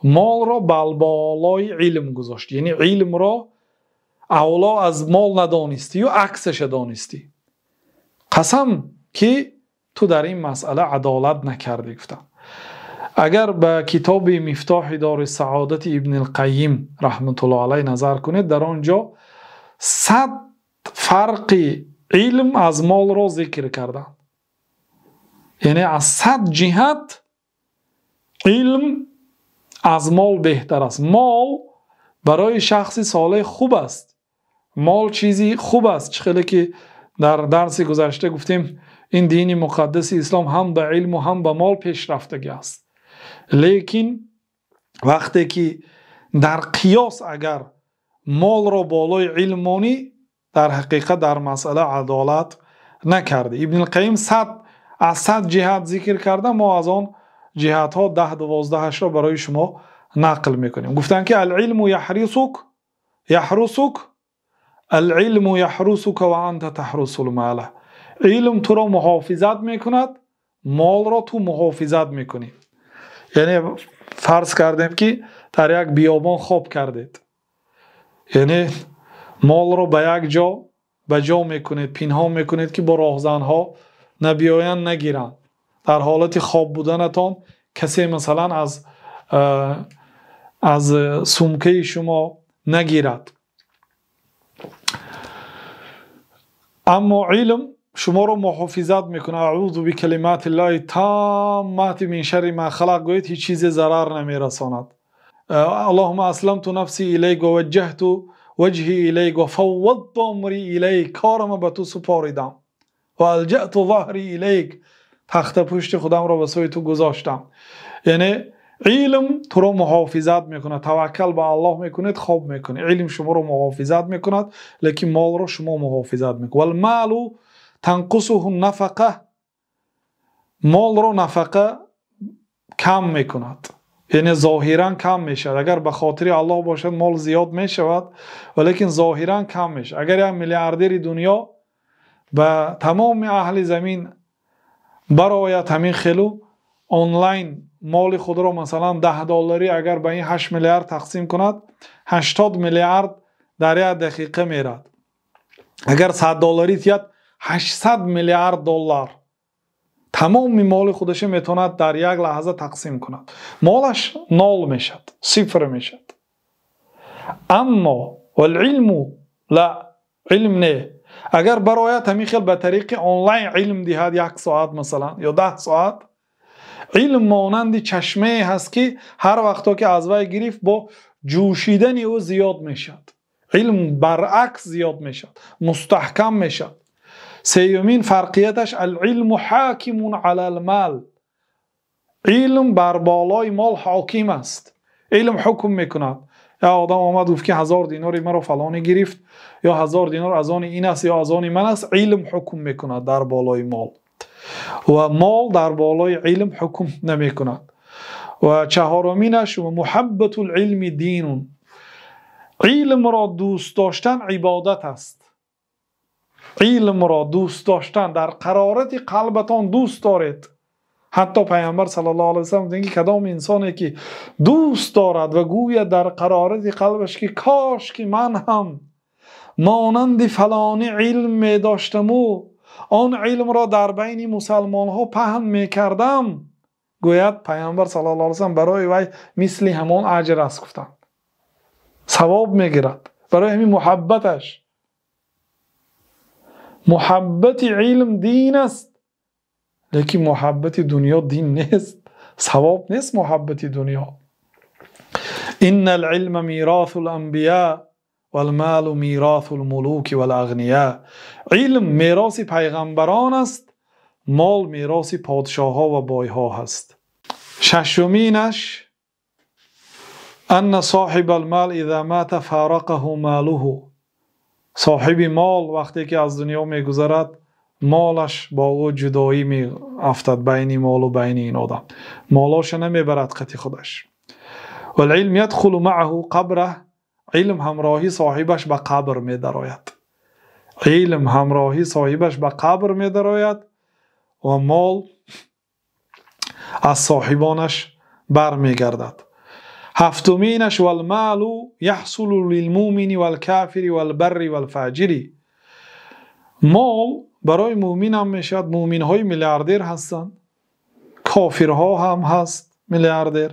молро бар болои илм гузоштӣ, яъне илмро авло аз мол надонистӣ ю аксаша донистӣ. Қасам ки ту дар ин масъала адолат накардӣ гуфтанд. Агар ба китоби Мифтоҳи Дори Саодати Ибни Қайим раҳматуллоҳ алайҳ назар кунед, дар он ҷо 100 фарқи илм аз молро зикр карданд. Яъне аз 100 ҷиҳат илм аз мол беҳтар аст. Мол барои шахси солеҳ хуб аст. Мол чизи хуб аст. Чӣ хеле ки дар дарси гузашта гуфтем, ин дини муқаддаси ислом ҳам ба илму ҳам ба мол пешрафтагӣ аст. Лекин вақте ки дар қиёс агар молро болои илм монӣ, дар ҳақиқат дар масъала адолат накардӣ. Ибни Қайим аз 100 ҷиҳат зикр карда, мо аз он ҷиҳатҳо 10-12-ашро барои шумо нақл мекунем. Гуфтанд ки ал-илму яҳрусук, ал-илму яҳрусука ва анта таҳрусул мола. Илм туро муҳофизат мекунад, молро ту муҳофизат мекунӣ. Яъне фарз кардем ки дар як биёбон хоб кардед, яъне молро ба як ҷо ба ҷо мекунед, пинҳон мекунед, ки бо роҳзанҳо набиёянд, нагиранд. Дар ҳолати хоб буданатон касе масалан аз сумкаи шумо нагирад. Аммо илм шуморо муҳофизат мекунад. Аъузу бикалиматиллаҳи таммати мин шарри ма халақ, гӯед ҳеҷ чизе зарар намерасонад. Аллоҳумма асламту нафси илайк ва ваҷҷаҳту ваҷҳи илайк ва фаввадту амри илайк, корама ба ту супоридам. Ва алҷаъту заҳри илайк, тахта пушти худамро ба сӯи ту гузоштам. Яъне илм туро муҳофизат мекунад. Таваккал ба Аллоҳ мекунед, хоб мекунед. Илм шуморо муҳофизат мекунад, лекин молро шумо муҳофизат мекунед. Вал-молу танқусуҳун-нафақа. Молро нафақа кам мекунад. Яъне зоҳиран кам мешавад. Агар ба хотири Аллоҳ бошад, мол зиёд мешавад, валекин зоҳиран кам мешавад. Агар як миллиардери дунё ба тамоми аҳли замин барояд ҳамин хелу онлайн моли худро масалан $10 агар ба ин 8 миллиард тақсим кунад, 80 миллиард дар як дақиқа мерад. Агар $100 тият, $800 миллиард тамоми моли худашро метавонад дар як лаҳза тақсим кунад. Молаш нол мешавад, сифр мешавад. Аммо вал-илму ла, илм не. Агар барояд ҳамин хел ба тариқи онлайн илм диҳад як соат масалан ё 10 соат, илм монанди чашмае ҳаст ки ҳар вақто ки аз вай гирифт бо ҷӯшидани ӯ зиёд мешавад. Илм баръакс зиёд мешавад, мустаҳкам мешавад. Сеюмин фарқияташ ал-илму ҳокимун алал-мол. Илм бар болои мол ҳоким аст. Илм ҳукм мекунад. Як одам омад гуфт ки 1000 динори маро фалонӣ гирифт, ё 1000 динор аз они ин аст ё аз они ман аст. Илм ҳукм мекунад дар болои мол ва мол дар болои илм ҳукм намекунад. Ва чаҳоруминаш муҳаббатул илми динун. Илмро дӯст доштан ибодат аст. Илмро дӯст доштан дар қарорати қалбатон дӯст доред. Ҳатто Пайғамбар саллаллоҳу алайҳи васаллам мегӯяд ки кадом инсоне ки дӯст дорад ва гӯяд дар қарорати қалбаш ки кош ки ман ҳам монанди фалони илм медоштаму он илмро дар байни мусалмонҳо паҳн мекардам, гӯяд Пайғамбар саллаллоҳу алайҳи васаллам барои вай мисли ҳамон аҷр аст гуфтанд. Савоб мегирад барои ҳамин муҳаббаташ. Муҳаббати илм дин аст, лекин муҳаббати дунё дин нест. Савоб нест муҳаббати дунё. Иннал илма миросул анбиё вал молу миросул мулуки вал ағниё. Илм мероси пайғамбарон аст, мол мероси подшоҳҳо ва бойҳо ҳаст. Шашуминаш анна соҳибал мол иза мата фарақаҳу молуҳу. Соҳиби мол вақте ки аз дунё мегузарад, молаш бо ӯ ҷудоӣ меафтад байни молу байни ин одам. Молоша намебарад қати худаш. Вал-илм ядхулу маъаҳу қабраҳ. Илм ҳамроҳи соҳибаш ба қабр медарояд. Илм ҳамроҳи соҳибаш ба қабр медарояд ва мол аз соҳибонаш бармегардад. Ҳафтуминаш вал-молу яҳсулу лилмӯмини вал-кофири вал-барри вал-фоҷири. Мол барои мӯмин ҳам мешавад. Мӯминҳои миллиардер ҳастанд, кофирҳо ҳам ҳаст миллиардер,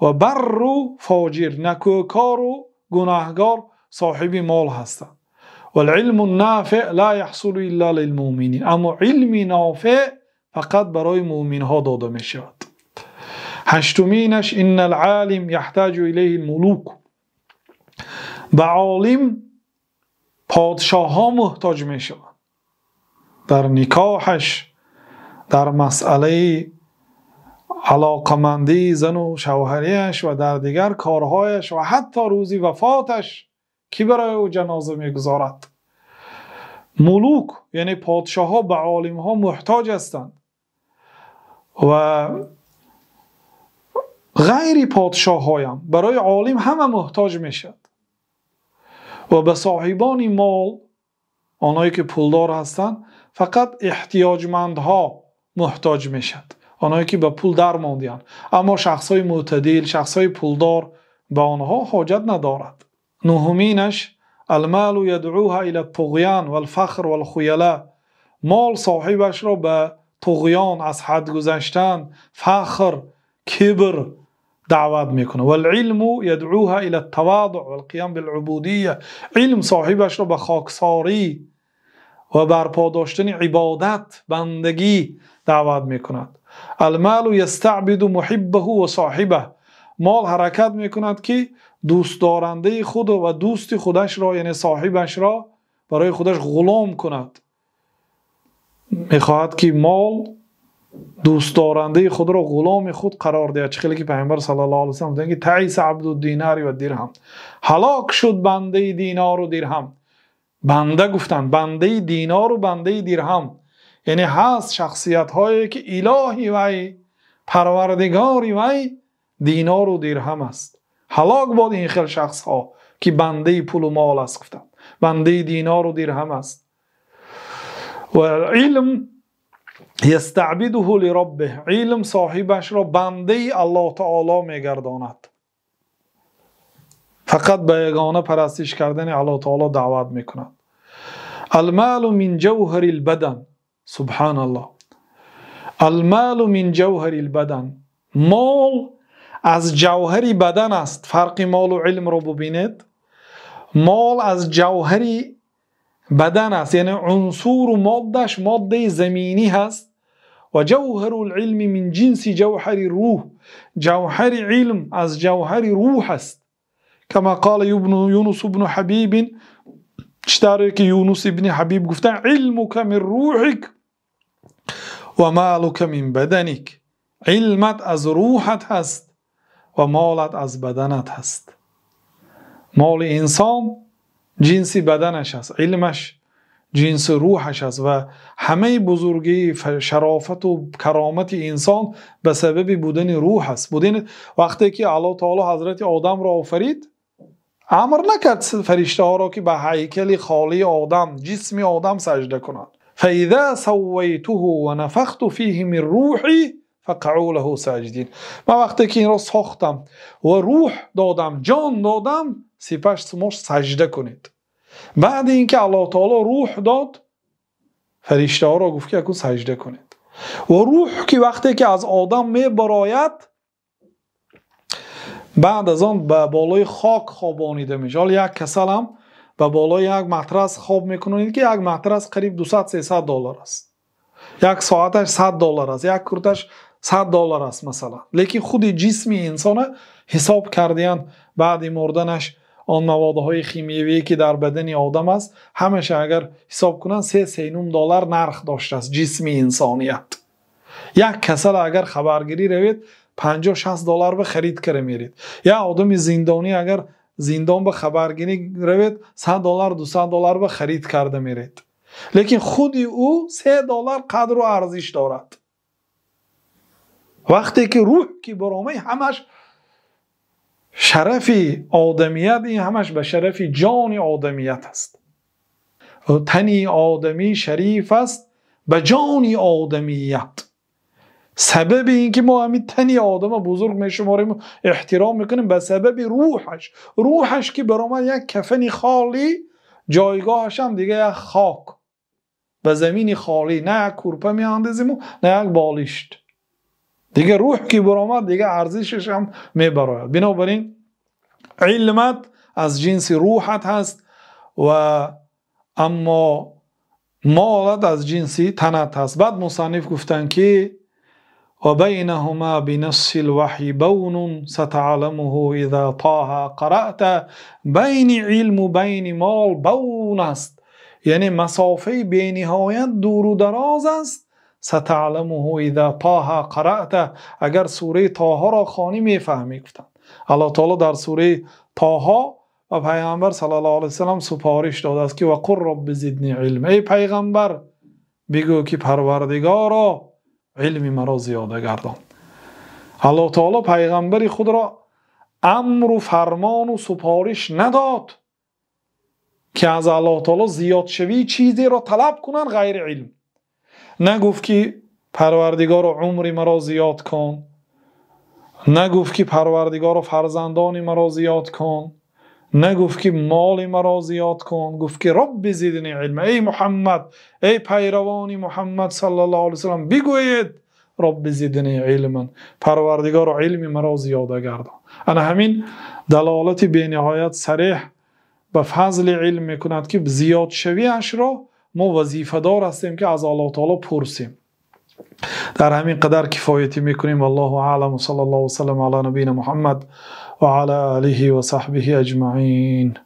ва барру фоҷир, накӯкору гунаҳгор соҳиби мол ҳастанд. Вал-илму нофиъ ла яҳсулу илла лилмӯминин. Аммо илми нофиъ фақат барои мӯминҳо дода мешавад. Ҳаштуминаш иннал олим яҳтаҷу илайҳил мулук. Ба олим подшоҳҳо муҳтоҷ мешаванд. Дар никоҳаш, дар масъалаи алоқамандии зану шавҳарияш ва дар дигар корҳояш ва ҳатто рӯзи вафоташ ки барои ӯ ҷаноза мегузорад. Мулук яъне подшоҳҳо ба олимҳо муҳтоҷ ҳастанд ва ғайри подшоҳҳоям барои олим ҳама муҳтоҷ мешавад. Ва ба соҳибони мол, онҳое ки пулдор ҳастанд, фақат эҳтиёҷмандҳо муҳтоҷ мешавад, онҳое ки ба пул дармондианд. Аммо шахсҳои мӯътадил, шахсҳои пулдор ба онҳо ҳоҷат надорад. Нуҳуминаш алмалу ядъуҳа ила туғён валфахр валхуяла. Мол соҳибашро ба туғён, аз ҳад гузаштан, фахр, кибр даъват мекунад. Валилму ядъуҳа ила тавадуъ валқиям билъубудия. Илм соҳибашро ба хоксорӣ ва барпо доштани ибодат, бандагӣ даъват мекунад. Алмалу ястаъбиду муҳиббаҳу ва соҳибаҳ. Мол ҳаракат мекунад ки дӯстдорандаи худ ва дӯсти худашро, яъне соҳибашро барои худаш ғулом кунад. Мехоҳад ки мол Дӯстдорандаи худро ғуломи худ қарор диҳад. Чӣ хеле ки Паёмбар саллаллоҳу алайҳи васаллам гуфтанд, ки таъиса абду динор ва дирҳам, ҳалок шуд бандаи динор ва дирҳам. Банда гуфтанд, бандаи динор ва бандаи дирҳам. Яъне ҳаст шахсиятҳое ки илоҳи вай, парвардигори вай динор ва дирҳам аст. Ҳалок бод ин хел шахсҳо ки бандаи пул ва мол аст, гуфтанд, бандаи динор ва дирҳам аст. Ва илм ястаъбидуҳу лираббиҳ, илм соҳибашро бандаи Аллоҳ таоло мегардонад. Фақат ба ягона парастиш кардани Аллоҳ таоло даъват мекунад. Алмалу мин ҷавҳарил бадан, субҳаналлоҳ. Алмалу мин ҷавҳарил бадан, мол аз ҷавҳари бадан аст. Фарқи мол ва илмро бубинед. Мол аз ҷавҳари бадан аст, яъне унсур ва моддааш моддаи заминӣ ҳаст. Ва ҷавҳарул илми мин ҷинси ҷавҳари рӯҳ, ҷавҳари илм аз ҷавҳари рӯҳ аст. Кама қола Юнус ибну Ҳабиб, чӣ тавре ки Юнус ибни Ҳабиб гуфтанд, илмука мин рӯҳик ва молука мин баданик, илмат аз рӯҳат ҳаст ва молат аз баданат ҳаст. Моли инсон ҷинси баданаш аст, илмаш ҷинси рӯҳаш аст ва ҳамаи бузургӣ, шарофату каромати инсон ба сабаби будани рӯҳ аст. Бубинед, вақте ки Аллоҳ таоло ҳазрати Одамро офарид, амр накард фариштаҳоро ки ба ҳайкали холии Одам, ҷисми Одам саҷда кунанд. فَإِذَا سَوَّيْتُهُ وَنَفَخْتُ فِيهِ مِنْ رُوحِي فَقَعُوا لَهُ سَاجِدِينَ. Ман вақте ки инро сохтам ва рӯҳ додам, ҷон додам, сипас шумо саҷда кунед. Баъд инки Аллоҳ таоло рӯҳ дод, фариштаҳоро гуфт ки акнун саҷда кунед. Ва рӯҳ ки вақте ки аз Одам мебарояд, баъд аз он ба болои хок хобонида мешавад. Ҳоло як касал ҳам ба болои як матрас хоб мекунед ки як матрас қариб 200-300 доллар аст. Як соаташ 100 доллар аст, як курташ 100 доллар аст масалан. Лекин худи ҷисми инсона ҳисоб кардиянд баъди мурданаш он маводҳои химиявие ки дар бадани одам аст, ҳамаша агар ҳисоб кунанд 3-3.5 доллар нарх доштааст ҷисми инсоният. Як касал агар хабаргирӣ равед 50-60 доллар ба харид кара меред. Як одами зиндонӣ агар зиндон ба хабаргирӣ равед 100 доллар 200 доллар ба харид карда меред. Лекин худи ӯ 3 доллар қадру арзиш дорад. Вақте ки рӯҳ ки баромад, ҳамаш шарафи одамият, ин ҳамаш ба шарафи ҷони одамият аст. Тани одамӣ шариф аст ба ҷони одамият. Сабаби ин ки мо ҳамин тани одама бузург мешуморем, эҳтиром мекунем ба сабаби рӯҳаш. Рӯҳаш ки баромад як кафани холӣ, ҷойгоҳаш ҳам дига як хок, ба замини холӣ, на як курпа меандезиму на як болишт. Дига рӯҳ ки баромад, дига арзишаш ҳам мебарояд. Бинобар ин илмат аз ҷинси рӯҳат ҳаст ва аммо молат аз ҷинси танат ҳаст. Баъд мусанниф гуфтанд ки وبينهما بنص الوحي بون ستعلمه إذا طه قرأت. بین علم و بین مال بون است، یعنی مسافه بینهایت دور و دراز است. ستعلمه اذا طه قرأت، اگر سوره طه را خوانی میفهمی. گفتند الله تعالی در سوره طه و پیامبر صلی الله علیه و سلم سپارش داده است که وقل رب زدنی علم، ای پیغمبر بگو که پروردگارا علمی مرا زیاده گردان. الله تعالی پیغمبر خود را امر و فرمان و سپارش نداد که از الله تعالی زیاد شوی چیزی را طلب کنند غیر علم. نگفت که پروردگارا عمری مرا زیاد کن، نگفت که پروردگارا فرزندانی مرا زیاد کن، نگفت که مال مرا زیاد کن، گفت که رب زدنی علم. ای محمد، ای پیروان محمد صلی الله علیه و سلم بگویید رب زدنی علما، پروردگارا علم مرا زیاده گردان. انا همین دلالت بینهایت صریح به فضل علم میکند که زیاد شویش را ما وظیفه دار هستیم که از الله تعالی پرسیم. در همین قدر کفایتی میکنیم. والله اعلم، صلی الله وسلم علی نبینا محمد و علی آله و صحبه اجمعین.